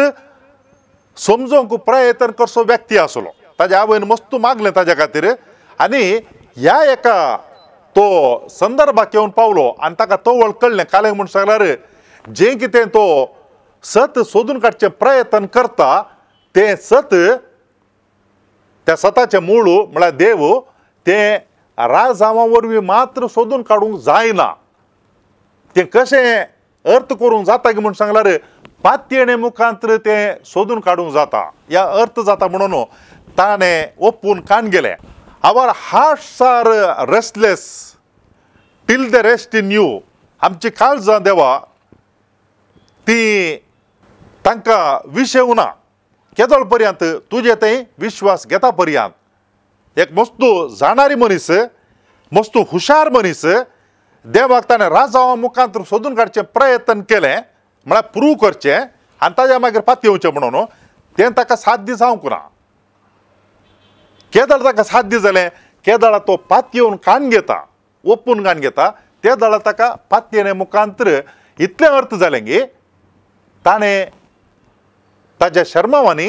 समजोवंक प्रयत्न करचो व्यक्ती आसलो. ताज्या आवयन मस्त मागलें ताज्या खातीर आनी ह्या एका तो संदर्भाक येवन पावलो आनी ताका तवळ कळ्ळें. कालें म्हूण सांगल्यार जें कितें तो सत सोदून काडचें प्रयत्न करता तें सत, त्या सताचें मूळ म्हळ्यार देव, तें राजांवा वरवीं मात्र सोदून काडूंक जायना. तें कशें अर्थ करूंक जाता की म्हूण सांगल्यार पातयेणे मुखांत तें सोदून काडूंक जाता या अर्थ जाता म्हणून ताणें ओपून कान गेलें. Our hearts are restless till they rest in you. आमची काळजां देवा ती तांकां विशेवना केदोळ पर्यंत तुजे थंय विश्वास घेता पर्यंत. एक मस्तू जाणारी मनीस, मस्तू हुशार मनीस देवाक ताणें राजांवा मुखांत सोदून काडचें प्रयत्न केलें म्हळ्यार प्रूव करचें आनी ताज्या मागीर पातयेवचें म्हणून तें ताका साध्य जावंक ना. केदळ ताका साध्य जालें, केदळा तो पातयेवन कान घेता, ओपून कान घेता, ते दळा ताका पातयेणे मुखांत इतलें अर्थ जालें की ताणें ताज्या शर्मावांनी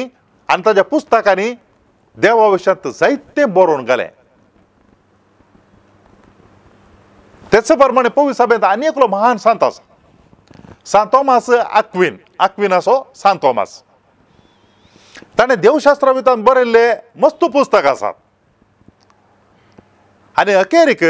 आनी ताज्या पुस्तकांनी देवा विशयांत जायतें बरोवन घालें. तेच प्रमाणे पवित्र सभेंत आनी एकलो महान सांत आसा, सांत तोमास आक्विन, आक्विनाचो सांत तोमास. ताणें देवशास्त्रा विधान बरयल्ले मस्त पुस्तक आसात. आनी अखेरीक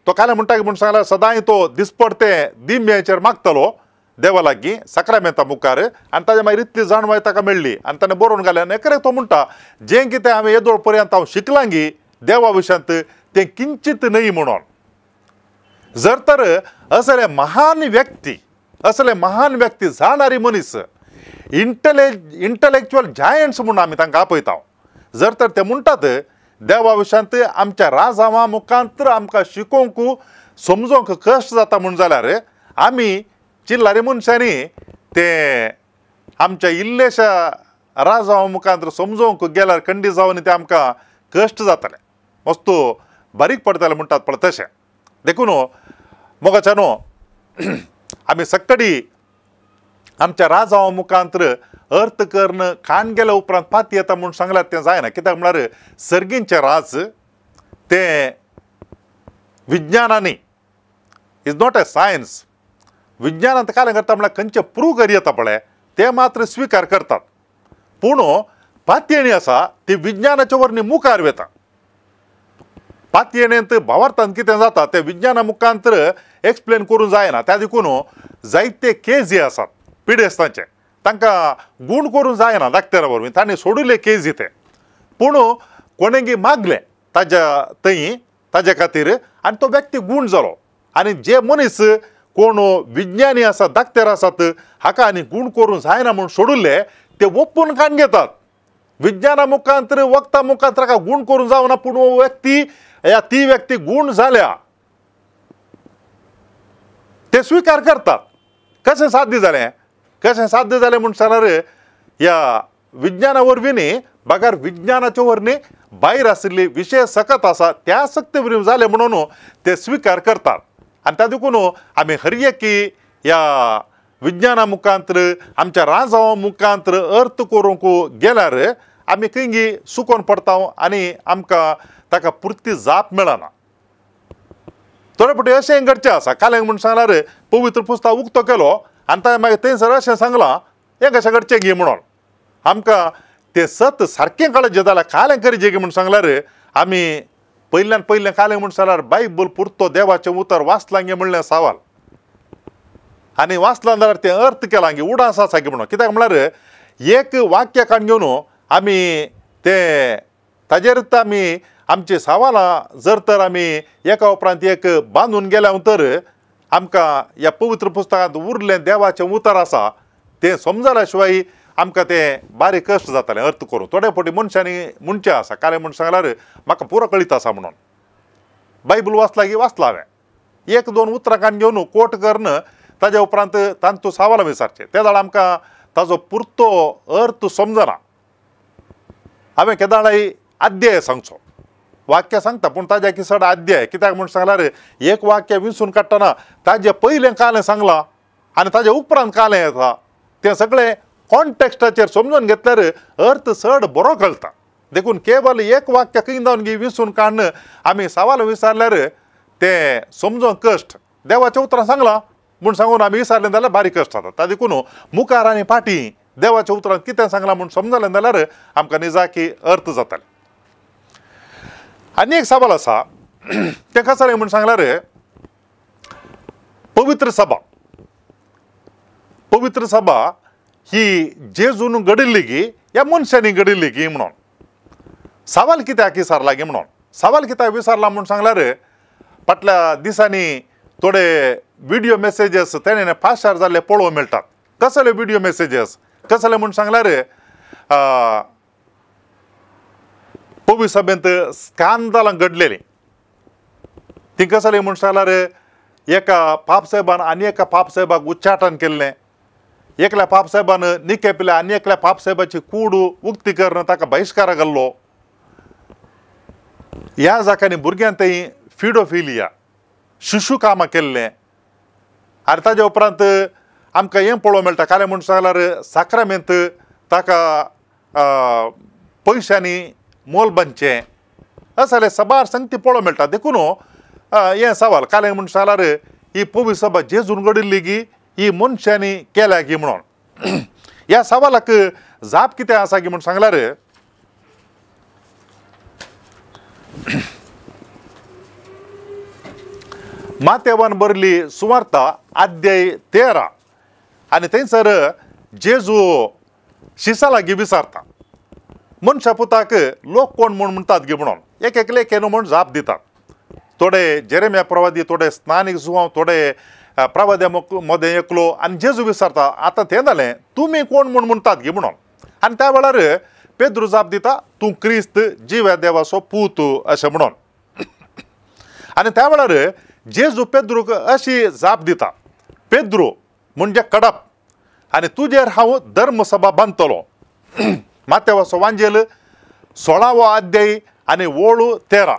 तो काल म्हणटा म्हूण सांगल्यार सदांय तो दिसपडते दिंब्याचेर मागतलो देवा लागीं साक्रामेंता मुखार आनी ताज्या मागीर इतली जाणवाय ताका मेळ्ळी आनी ताणें बरोवन घालें. आनी अखेरेक तो म्हणटा जें कितें हांवें येदोळ पर्यंत हांव शिकलांगी देवा विशयांत तें किंचीत न्हय म्हणून. जर तर असले महान व्यक्ती, असले महान व्यक्ती जाणारी मनीस, इंटलेक्च्युअल जायंट्स म्हणून आमी तांकां आपयता, जर तर ते म्हणटात देवा विशयांत आमच्या राजावा मुखांत आमकां शिकोवंक समजोवंक कश्ट जाता म्हूण जाल्यार आमी चिल्लारी मनशांनी ते आमच्या इल्लेशा राजावा मुखांत समजोवंक गेल्यार खंडी जावन ते आमकां कश्ट जातले, वस्तू बारीक पडटले म्हणटात पळय तशें. देखून मोगाच्या न्हू आमी सक्कडी आमच्या राजावा मुखांत अर्थ करून खाण गेल्या उपरांत पाती येता म्हूण सांगल्यार तें जायना. कित्याक म्हळ्यार सर्गींचें राज तें विज्ञानांनी is not a science. विज्ञानांत कालें करता म्हळ्यार खंयचें प्रूव करी येता पळय तें मात्र स्विकार करतात, पूण पातयेणी आसा ती विज्ञानाच्या वरवीं मुखार वता. पातयेणेंत भावार्थान कितें जाता तें विज्ञाना मुखांत एक्सप्लेन करूंक जायना. त्या देखून जायते केजी आसात पिडेस्तांचे, तांकां गूण करूंक जायना डाक्टरा वरवीं, तांणी सोडिल्ले केजी ते, पूण कोणेगी मागलें ताज्या थंय ताज्या खातीर आनी तो व्यक्ती गूण जालो. आनी जे मनीस कोण विज्ञानी आसात डाक्टर आसात हाका आनी गूण करूंक जायना म्हूण सोडिल्ले ते ओपून काण घेतात. विज्ञाना मुखांत वखदां मुखांत ताका गूण करूंक जावना, पूण हो व्यक्ती या ती व्यक्ती गूण जाल्या ते स्विकार करतात. कशें साध्य जालें? कशें साध्य जालें म्हूण सांगल्यार ह्या विज्ञाना वरवीं न्ही बगर विज्ञानाच्या वरवीं भायर आशिल्ली विशय सकत आसा त्या सक्ते वरवीं जालें म्हणून ते स्विकार करतात. आनी त्या देखून आमी हर एकी ह्या विज्ञाना मुखांत आमच्या राजावा मुखांत अर्थ करूंक गेल्यार आमी खंय सुकोन पडटा आनी आमकां ताका पुरती जाप मेळना. थोडे फावटी अशें घडचें आसा, कालें म्हूण सांगल्यार पवित्र पुस्तक उक्तो केलो आनी ताणें मागीर थंयसर अशें सांगलां हें कशें घडचें गी म्हणून आमकां तें सत सारकें कळचें जाल्यार कालें करचें गी म्हूण सांगल्यार आमी पयल्यान पयलें कालें म्हूण सांगल्यार बायबल पुरतो देवाचें उतर वाचलां गे म्हणलें सवाल आनी वाचलां जाल्यार तें अर्थ केलां गी उडास आसा गी म्हणून. कित्याक म्हळ्यार एक वाक्य काडून घेवन आमी तें ताजेरच आमी आमची सवालां जर तर आमी एका उपरांत एक बांदून गेल्या तर आमकां ह्या पवित्र पुस्तकांत उरलें देवाचें उतर आसा तें समजल्या शिवाय आमकां तें बारीक कश्ट जातालें अर्थ करूं. थोडे फावटी मनशांनी म्हणचें आसा कालें म्हूण सांगल्यार म्हाका पुरो कळीत आसा म्हणून बायबल वाचला की वाचला हांवें एक दोन उतरां काडून घेवन कोट करून ताज्या उपरांत तांतू सवालां विचारचें ते जाल्यार आमकां ताजो पुरतो अर्थ समजना. हांवें केदाळाय अध्याय सांगचो, वाक्य सांगता पूण ताज्या की चड अध्याय, कित्याक म्हूण सांगल्यार एक वाक्य विंचून काडटना ताजें पयलें कालें सांगलां आनी ताज्या उपरांत कालें येता तें सगळें कॉन्टेक्स्टाचेर समजून घेतल्यार अर्थ चड बरो कळटा. देखून केवल एक वाक्य खंय जावन गी विंचून काडून आमी सवाल विचारल्यार तें समजूंक कश्ट. देवाच्या उतरां सांगलां म्हूण सांगून आमी विचारलें जाल्यार बारीक कश्ट जाता. ता देखून मुखार आनी फाटीं देवाच्या उतरान कितें सांगलां म्हूण समजलें जाल्यार आमकां निजाकी अर्थ जाताले. आनी एक सवाल आसा तें कसलें म्हूण सांगल्यार पवित्र सभा, पवित्र सभा ही जेजून घडिल्ली गी ह्या मनशांनी घडिल्ली गी म्हणून सवाल कित्याक विचारला गी म्हणून सवाल कित्याक विचारला म्हूण सांगल्यार फाटल्या दिसांनी थोडे विडियो मेसेजीस तेणें फाशार जाल्ले पळोवंक मेळटात. कसले विडियो मेसेजीस कसले म्हूण सांगल्यार पवित्र सभेंत स्कांदलां घडलेलीं तीं कसलीं म्हूण सांगल्यार एका पापसाहेबान आनी एका पापसाहेबाक उच्चाटन केल्लें, एकल्या पापसाहेबान निकेपल्या आनी एकल्या पापसाहेबाची कूड उक्ती करून ताका बहिश्कारा घाल्लो. ह्या जाग्यांनी भुरग्यान थंय फिडोफिलिया शिशू कामां केल्लें. आनी ताज्या उपरांत आमकां हें पळोवंक मेळटा कालें म्हूण सांगल्यार साक्रामेंत ताका पयशांनी मोल बांदचें असले सबार संगती पळोवंक मेळटा. देखून हें सवाल कालें म्हूण सांगल्यार ही पवित्र सभा जेजून घडिल्ली गी ही मनशांनी केल्या गी म्हणून ह्या सवालाक जाप कितें आसा गी म्हूण सांगल्यार मातेवान बरली सुवार्ता अध्याय 13 आनी थंयसर जेजू शिसा लागीं विचारता, मनशा पुताक लोक कोण म्हूण म्हणटात गे म्हणून एक एकले केन्ना म्हूण जाप दितात। थोडे जेरेमिया प्रवादी, थोडे स्नानीक जुवांव, थोडे प्रवाद्या मदें एकलो। आनी जेजू विचारता, आतां तें जालें, तुमी कोण म्हूण म्हणटात गे म्हणून। आनी त्या वेळार पेद्रू जाप दिता, तूं क्रिस्त जिव्या देवाचो पूत अशें म्हणून। आनी त्या वेळार जेजू पेद्रूक अशी जाप दिता, पेद्रू म्हणजे कडप आनी तुजेर हांव धर्मसभा बांदतलो। मातेवाचो वांजेल 16वो अध्याय आनी ओळ 13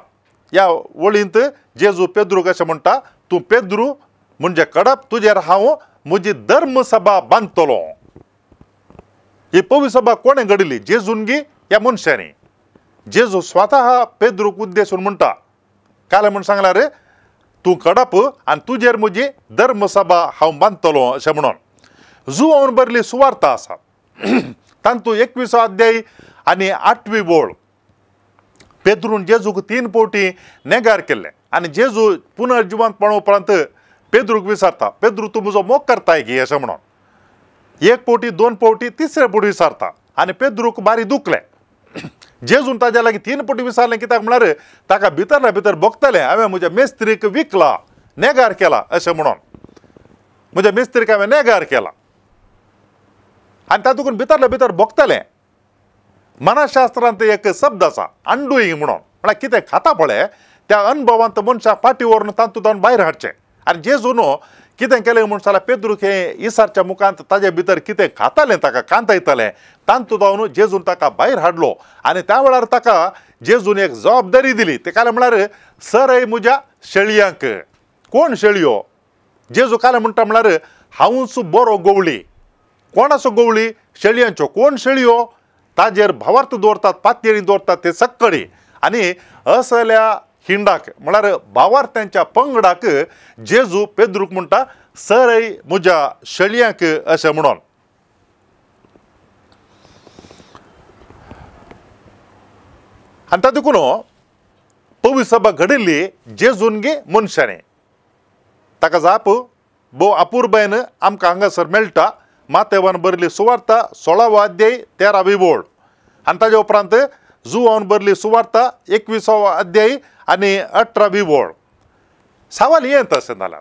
ह्या वळींत जेजू पेद्रूक अशें म्हणटा, तूं पेद्रू म्हणजे कडप, तुजेर हांव म्हजी धर्मसभा बांदतलो। ही पवी सभा कोणें घडयली? जेजून गी ह्या मनशांनी। जेजू स्वता पेद्रूक उद्देशून म्हणटा, काल म्हूण सांगला रे, तूं कडप आनी तुजेर म्हजी धर्मसभा हांव बांदतलो अशें म्हणून। जुवान बरली सुवार्ता आसा, तांतू 21वो अध्याय आनी 8वी ओळ पेद्रून जेजूक 3 फावटी नेगार केल्लें आनी जेजू पुनर्जिवंतपणा उपरांत पेद्रूक विचारता, पेद्रू तूं म्हजो मोग करताय की अशें म्हणून। 1 फावटी, 2 फावटी, तिसरे फावटी विचारता आनी पेद्रूक बारी दुखलें। जेजून ताज्या लागीं 3 फावटी विचारलें, कित्याक म्हळ्यार ताका भितरल्या भितर भोगतलें, हांवें म्हज्या मेस्त्रीक विकला, नेगार केला अशें म्हणून, म्हज्या मेस्त्रीक हांवें नेगार केला आनी तातूंत भितरल्या भितर भोगतलें। मनाशास्त्रांत एक शब्द आसा, अंडुईंग म्हणून, म्हळ्यार कितें खाता पळय त्या अनुभवांत मनशाक फाटी व्हरून तातूंत भायर हाडचें। आनी जेजून कितें केलें म्हूण जाल्यार पेद्रूक हें इसारच्या मुखांत ताजे भितर कितें खातालें, ताका कांतयतालें, तातूंत जावन जेजून ताका भायर हाडलो आनी त्या वेळार ताका जेजून एक जबाबदारी दिली। ते काल म्हळ्यार सरय म्हज्या शेळयांक। कोण शेळयो? जेजू काल म्हणटा म्हळ्यार हांवूच बरो गवळी। कोणाचो गवळी? शेळयांच्यो। कोण शेळयो? ताजेर भावार्थ दवरतात, पातयेरी दवरतात ते सक्कडी। आनी असल्या हिंडाक म्हळ्यार भावार्थ्यांच्या पंगडाक जेजू पेद्रूक म्हणटा, सरय म्हज्या शेळयांक अशें म्हणून। आनी तातूंत पवी सभा घडिल्ली जेजून गे मनशांनी। ताका जाप भोव अपुरबायेन आमकां हांगासर मेळटा। मातेवान बरली सुवार्ता 16वो अध्याय 13वी ओळ आनी ताज्या उपरांत जुवान बरली सुवार्ता 21वो अध्याय आनी 18वी ओळ। सवाल हें तशें जाल्यार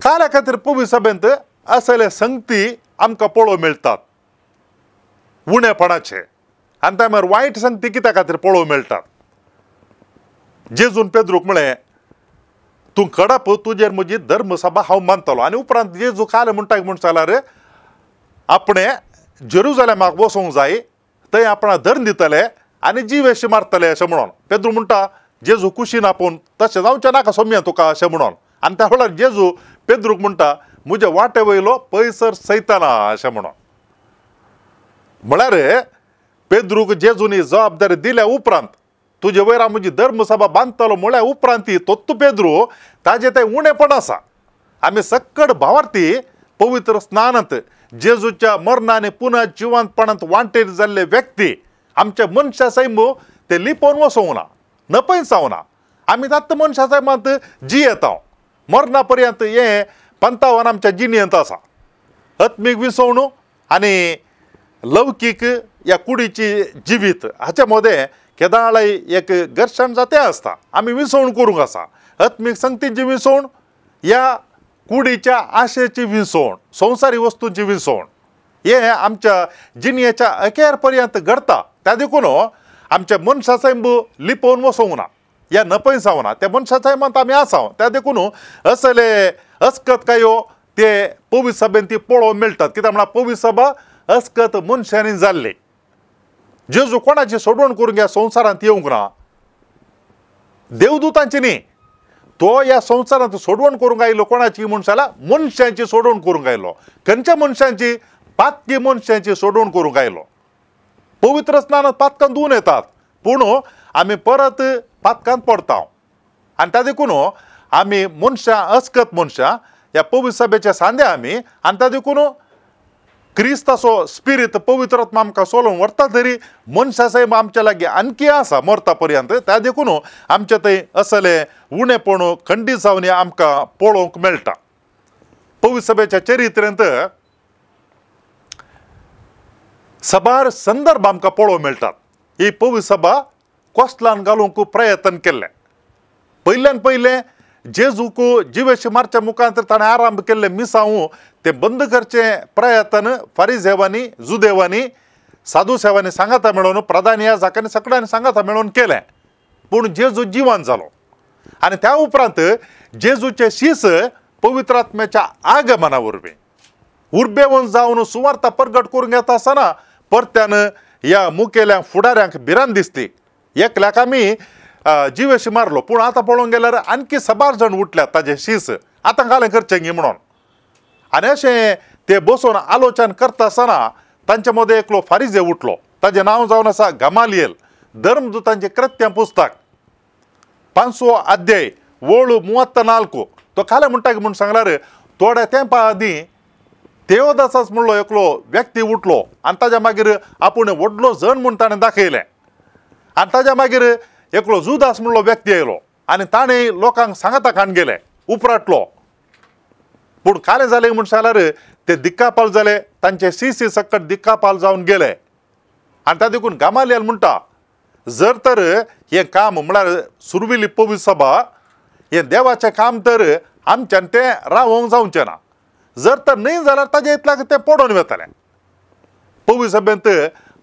काल्या खातीर पवी सभेंत असले संगती आमकां पळोवंक मेळटात उणेपणाचे, आनी त्या मागीर वायट संगती कित्या खातीर पळोवंक मेळटात? जेजून पेद्रूक म्हळें, तूं कडप, तुजेर म्हजी धर्मसभा हांव मानतलो। आनी उपरांत जेजू काल म्हणटा म्हूण जाल्यार आपणें जेरुजलेमाक वचूंक जाय, थंय आपणाक धरून दितले आनी जिवेशी मारतले अशें म्हणून। पेद्रू म्हणटा, जेजू कुशीन आपूण तशें जावचें नाका सोम्या तुका अशें म्हणून। आनी त्या वेळार जेजू पेद्रूक म्हणटा, म्हज्या वाटे वयलो पयसर सैताना अशें म्हणून। म्हळ्यार पेद्रूक जेजून ही जबाबदारी दिल्या उपरांत, तुजे वयर हांव म्हजी धर्मसभा बांदतलो म्हळ्या उपरांत ती तोत्तू पेद्रू ताजें तें उणेपण आसा। आमी सक्कड भावार्थी पवित्र स्नानांत जेजूच्या मरणान पुनः जिवंतपणांत वांटेर जाल्ले व्यक्ती आमच्या मनशा सैम ते लिपोवन वचोंक ना, नपयसावना। आमी दात्त मनशा सैमांत जियेता, मरणा पर्यंत हें पंतावन आमच्या जिणेंत आसा। आत्मीक विसवणू आनी लौकीक ह्या कुडीची जिवीत हाचे मदें केदाळाय एक घर्शण जातें आसता। आमी विसवण करूंक आसा, आत्मीक संगतीची विसवण, ह्या कुडीच्या आशेची विसवण, संवसारी वस्तूंची विसवण, हें आमच्या जिणेच्या अखेर पर्यंत घडटा। त्या देखून आमच्या मनशा सैम लिपोवन वचोंक ना, या नपयसावना, त्या मनशा सैमांत आमी आसा। त्या देखून असले अस्कत कायो ते पवी सभेन ती पळोवंक मेळटात। कित्याक म्हळ्यार पवी सभा अस्कत मनशांनी जाल्ली। जेजू कोणाची सोडवण करूंक ह्या संवसारांत येवंक ना, देवदूतांची न्ही, तो ह्या संवसारांत सोडवण करूंक आयलो। कोणाची म्हूण जाल्यार मनशांची सोडवण करूंक आयलो। खंयच्या मनशांची? पातकी मनशांची सोडवण करूंक आयलो। पवित्र स्नानांत पातकां धुवून येतात, पूण आमी परत पातकांत पडटा। आनी त्या देखून आमी मनशां अस्कत मनशां ह्या पवित्र सभेच्या सांदे आमी, आनी त्या देखून क्रिस्ताचो स्पिरीत पवित्र आत्मा आमकां सोलोवन व्हरता तरी मनशा सैम आमच्या लागीं आणखी आसा मरता पर्यंत. त्या देखून आमच्या थंय असले उणेपण खंडीत जावन आमकां पळोवंक मेळटा. पवित्र सभेच्या चरित्रेंत सबार संदर्भ आमकां पळोवंक मेळटात. ही पवित्र सभा कोसलान घालूंक प्रयत्न केल्लें. पयल्यान पयलें जेजूक जिवेशी मारच्या मुखांतर ताणें आरंभ केल्लें मिसांव तें बंद करचें प्रयत्न फारिजेवांनी जुदेवांनी साधू सेवांनी सांगाता मेळोवन प्रधान याजकांनी सगळ्यांनी सांगाता मेळोवन केलें. पूण जेजू जिवन जालो आनी त्या उपरांत जेजूचे शीस पवित्र आत्म्याच्या आगमना वरवीं उर्बेवन जावन सुवार्ता परगट करूंक येता आसतना परत्यान ह्या मुखेल्या फुडाऱ्यांक भिरांत दिसली. एकल्याक आमी जिवेशी मारलो पूण आतां पळोवंक गेल्यार आणखी सबार जाण उठल्यात ताजे शीस आतां घालें करचें गी म्हणून. आनी अशें ते बसून आलोचन करता आसतना तांचे मदें एकलो फारिजे उठलो. ताजें नांव जावन आसा गमालियल. धर्मदूतांचें कृत्यां पुस्तक 5 अध्याय ओळ 34 तो खालें म्हणटा म्हूण सांगल्यार थोड्या तेंपा आदीं देवदासाच म्हणलो एकलो व्यक्ती उठलो आनी ताज्या मागीर आपूण व्हडलो जण म्हूण ताणें दाखयलें. आनी ताज्या मागीर एकलो जुदास म्हणलो व्यक्ती आयलो आनी ताणें लोकांक सांगाता खाण गेले उपराटलो. पूण कालें जालें म्हूण सांगल्यार ते दिक्कापाल जाले, तांचे सीसी सकट दिक्कापाल जावन गेले. आनी ता देखून गामालियल म्हणटा जर तर हें काम म्हळ्यार सुरवेली पवित्र सभा हें देवाचें काम तर आमच्यान तें रावोंक जावचें ना, जर तर न्हय जाल्यार ताजे इतल्याक तें पडोवन वतलें. पवित्र सभेंत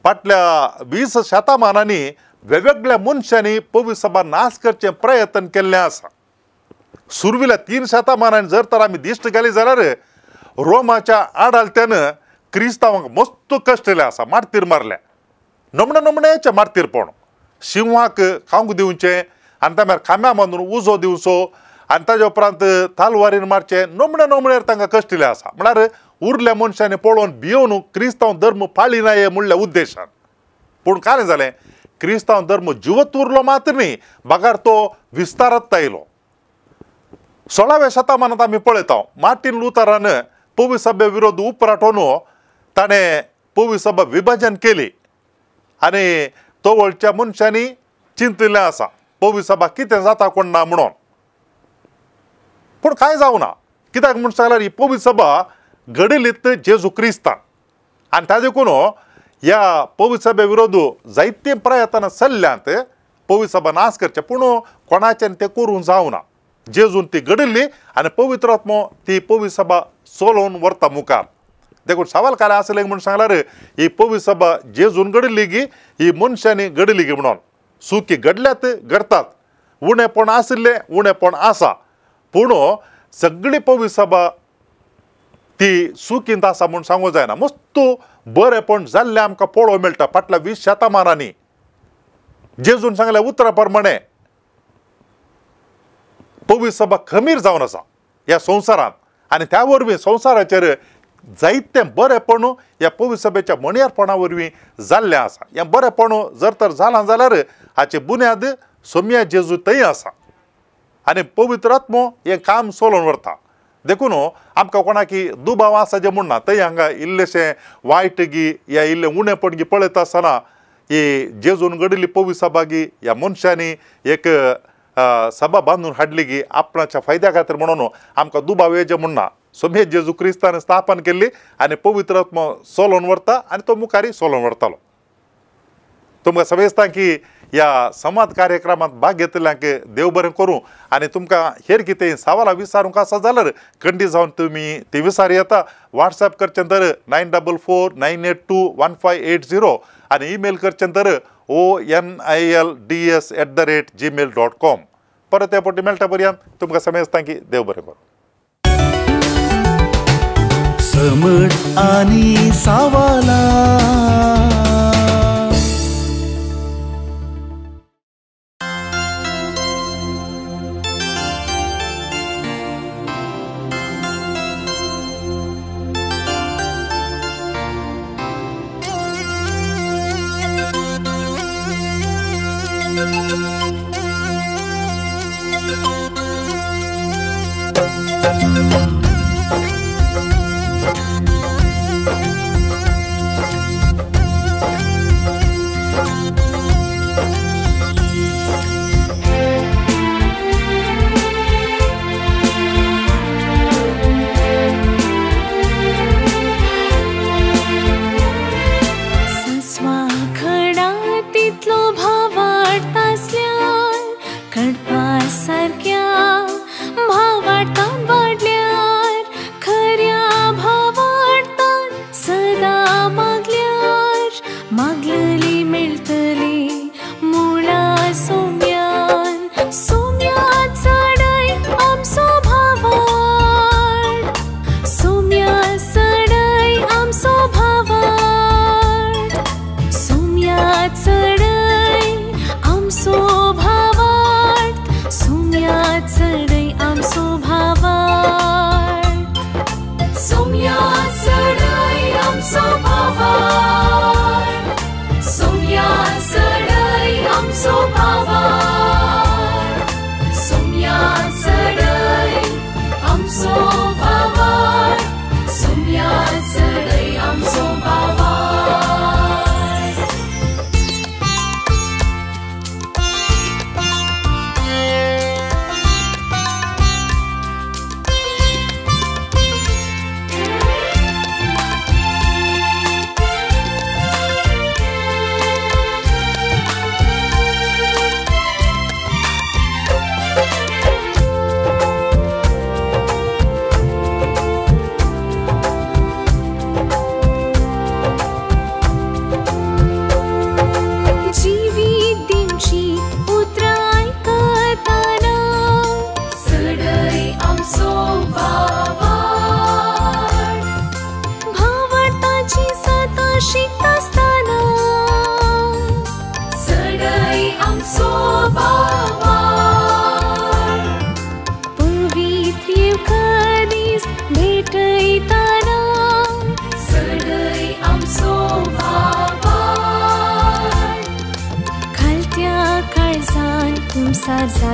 फाटल्या 20 शतमानांनी वेगवेगळ्या मनशांनी पवित्र सभा नाश करचें प्रयत्न केल्लें आसा. सुरवेल्या 3 शतमानांनी जर तर आमी दिश्ट घाली जाल्यार रोमाच्या आडालत्यान क्रिस्तांवांक मस्त कश्टले आसा, मार्तीर मारले, नमणे नमण्याचे मार्तीरपण, शिंवाक खावंक दिवचें आनी त्या मागीर खांब्या बांदून उजो दिवचो आनी ताज्या उपरांत तालवारीन मारचें, नमणे नमण्यार तांकां कश्टिलें आसा. म्हळ्यार उरल्या मनशांनी पळोवन भियोवन क्रिस्तांव धर्म पाळिनाये म्हणल्या उद्देशान. पूण कांय जालें, क्रिस्तांव धर्म जिवत उरलो मात्र न्ही बगार तो विस्तारात आयलो. 16व्या शतमानांत आमी पळयता मार्टीन लुथरान पवित्र सभे विरोध उपराटोवन ताणें पवित्र सभा विभाजन केली आनी तवळच्या मनशांनी चिंतिल्लें आसा पवित्र सभा कितें जाता कोण ना म्हणून. पूण कांय जावना, कित्याक म्हूण सांगल्यार ही पवित्र सभा घडयलीत जेजू क्रिस्तान आनी ता देखून ह्या पवित्र सभे विरोध जायते प्रयत्न चल्ल्यात पवित्र सभा नाश करचे, पूण कोणाच्यान तें करूंक जावना. जेजून ती घडिल्ली आनी पवित्र आत्मो ती पवित्र सभा चलोवन व्हरता मुखार. देखून सवाल काल आसलें म्हूण सांगल्यार ही पवित्र सभा जेजून घडिल्ली गी ही मनशांनी घडिल्ली गी म्हणून. सुकी घडल्यात घडतात, उणेपण आशिल्लें उणेपण आसा, पूण सगळी पवित्र सभा ती सुकींत आसा म्हूण सांगूंक जायना. मस्त बरेंपण जाल्लें आमकां पळोवंक मेळटा फाटल्या 20 शतमानांनी. जेजून सांगल्या उतरा प्रमाणे पवित्र सभा खमीर जावन आसा ह्या संवसारांत आनी त्या वरवीं संवसाराचेर जायतें बरेंपण ह्या पवित्र सभेच्या मणयारपणा वरवीं जाल्लें आसा. हें बरेंपण जर तर जालां जाल्यार हाची बुन्याद सोम्या जेजू थंय आसा आनी पवित्र आत्मो हें काम चलोवन व्हरता. देखून आमकां कोणाकी दुबाव आसा जें म्हूण ना, थंय हांगा इल्लेशें वायट गी या इल्लें उणेपण गी पळयता आसतना ही जेजून घडिल्ली पवित्र सभा गी ह्या मनशांनी एक सभा बांदून हाडली गी आपणाच्या फायद्या खातीर म्हणून आमकां दुबाव येचे म्हूण ना. सोमे जेजू क्रिस्तान स्थापन केल्ली आनी पवित्र आत्मो चलोवन व्हरता आनी तो मुखारी चलोवन व्हरतालो. तुमकां समजता की ह्या संवाद कार्यक्रमांत भाग घेतल्यांक देव बरें करूं आनी तुमकां हेर कितें सवालां विचारूंक आसा जाल्यार खंडीत जावन तुमी ती विचार येता. वॉट्सएप करचें तर 9449821580 आनी ईमेल करचें तर onilds@gmail.com. परत त्या पटी मेळटा पर्यंत तुमकां समजता की देव बरें करूं. समज आनी सवालां.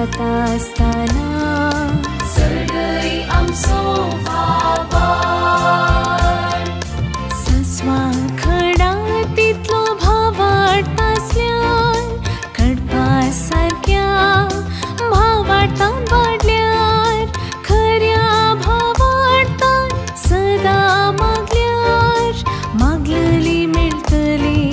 जाता आसतना चडय आमचो भावार्थ सस्वा खडा तितलो भावार्थ आसल्यार कडपा सारक्या भावार्थान वाडल्यार खऱ्या भावार्थान सदां मागल्यार मागलली मेळटली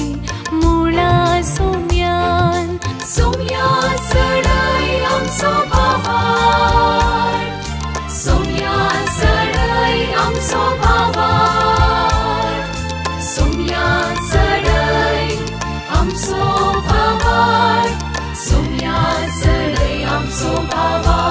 मुळा सोम्यान सोम्या चडय आमचो भावार्थ सोम्या चडय आमचो भावार्थ सोम्या चडय आमचो भावार्थ सोम्या चडय आमचो भावार्थ.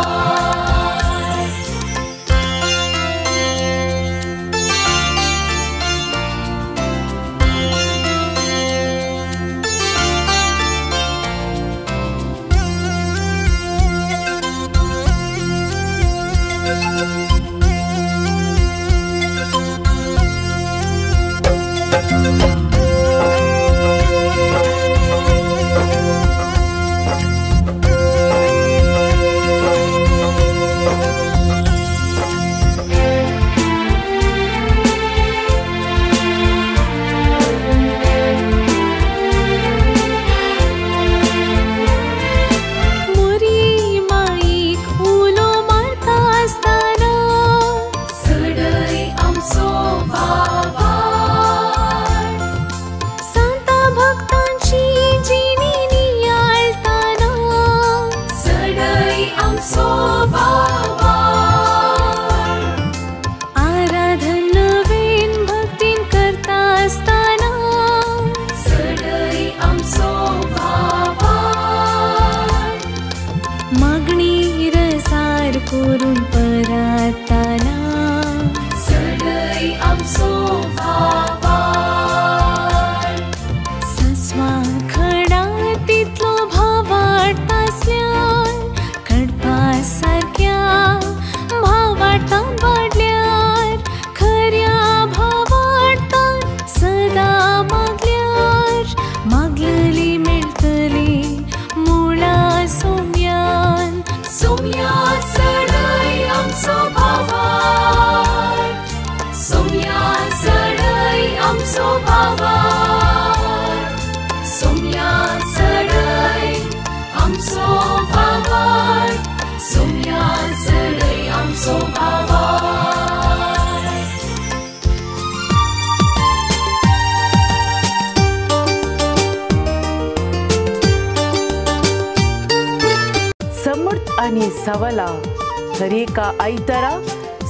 मोरी माईक उलो मारता आसतना चडय आमचो भावार्थ सांता भक्तांची जिणी नियाळताना चडय आमचो भावार्थ आराधन नवीन भक्तीन करता आसतना चडय आमचो भावार्थ मागणी रसार करून पराताना चडय आमचो भावार्थ सस्वा खडा तितलो भावार्थ आसल्यार कडपा सारक्या भावार्थान वाडल्यार खऱ्या भावार्थान सदां मागल्यार मागलली मेळटली मुळा सोम्यान सोम्या चडय आमचो भावार्थ सोम्या चडय आमचो भावार्थ सोम्या चडय आमचो भावार्थ सोम्या चडय आमचो भावार्थ. समर्थ आणि सवला दरेका आयतारा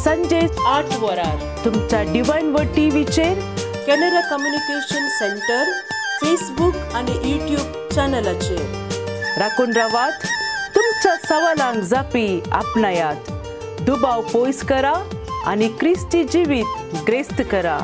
संजे 8 वरार तुमच्या डिवायन वर्ड टीव्हीचेर कॅनरा कम्युनिकेशन सेंटर फेसबुक आणि यूट्यूब चॅनलाचेर राखून रावात. तुमच्या सवालांक जापी आपणायात, दुबाव पयस करा आनी क्रिस्ती जिवीत ग्रेस्त करा.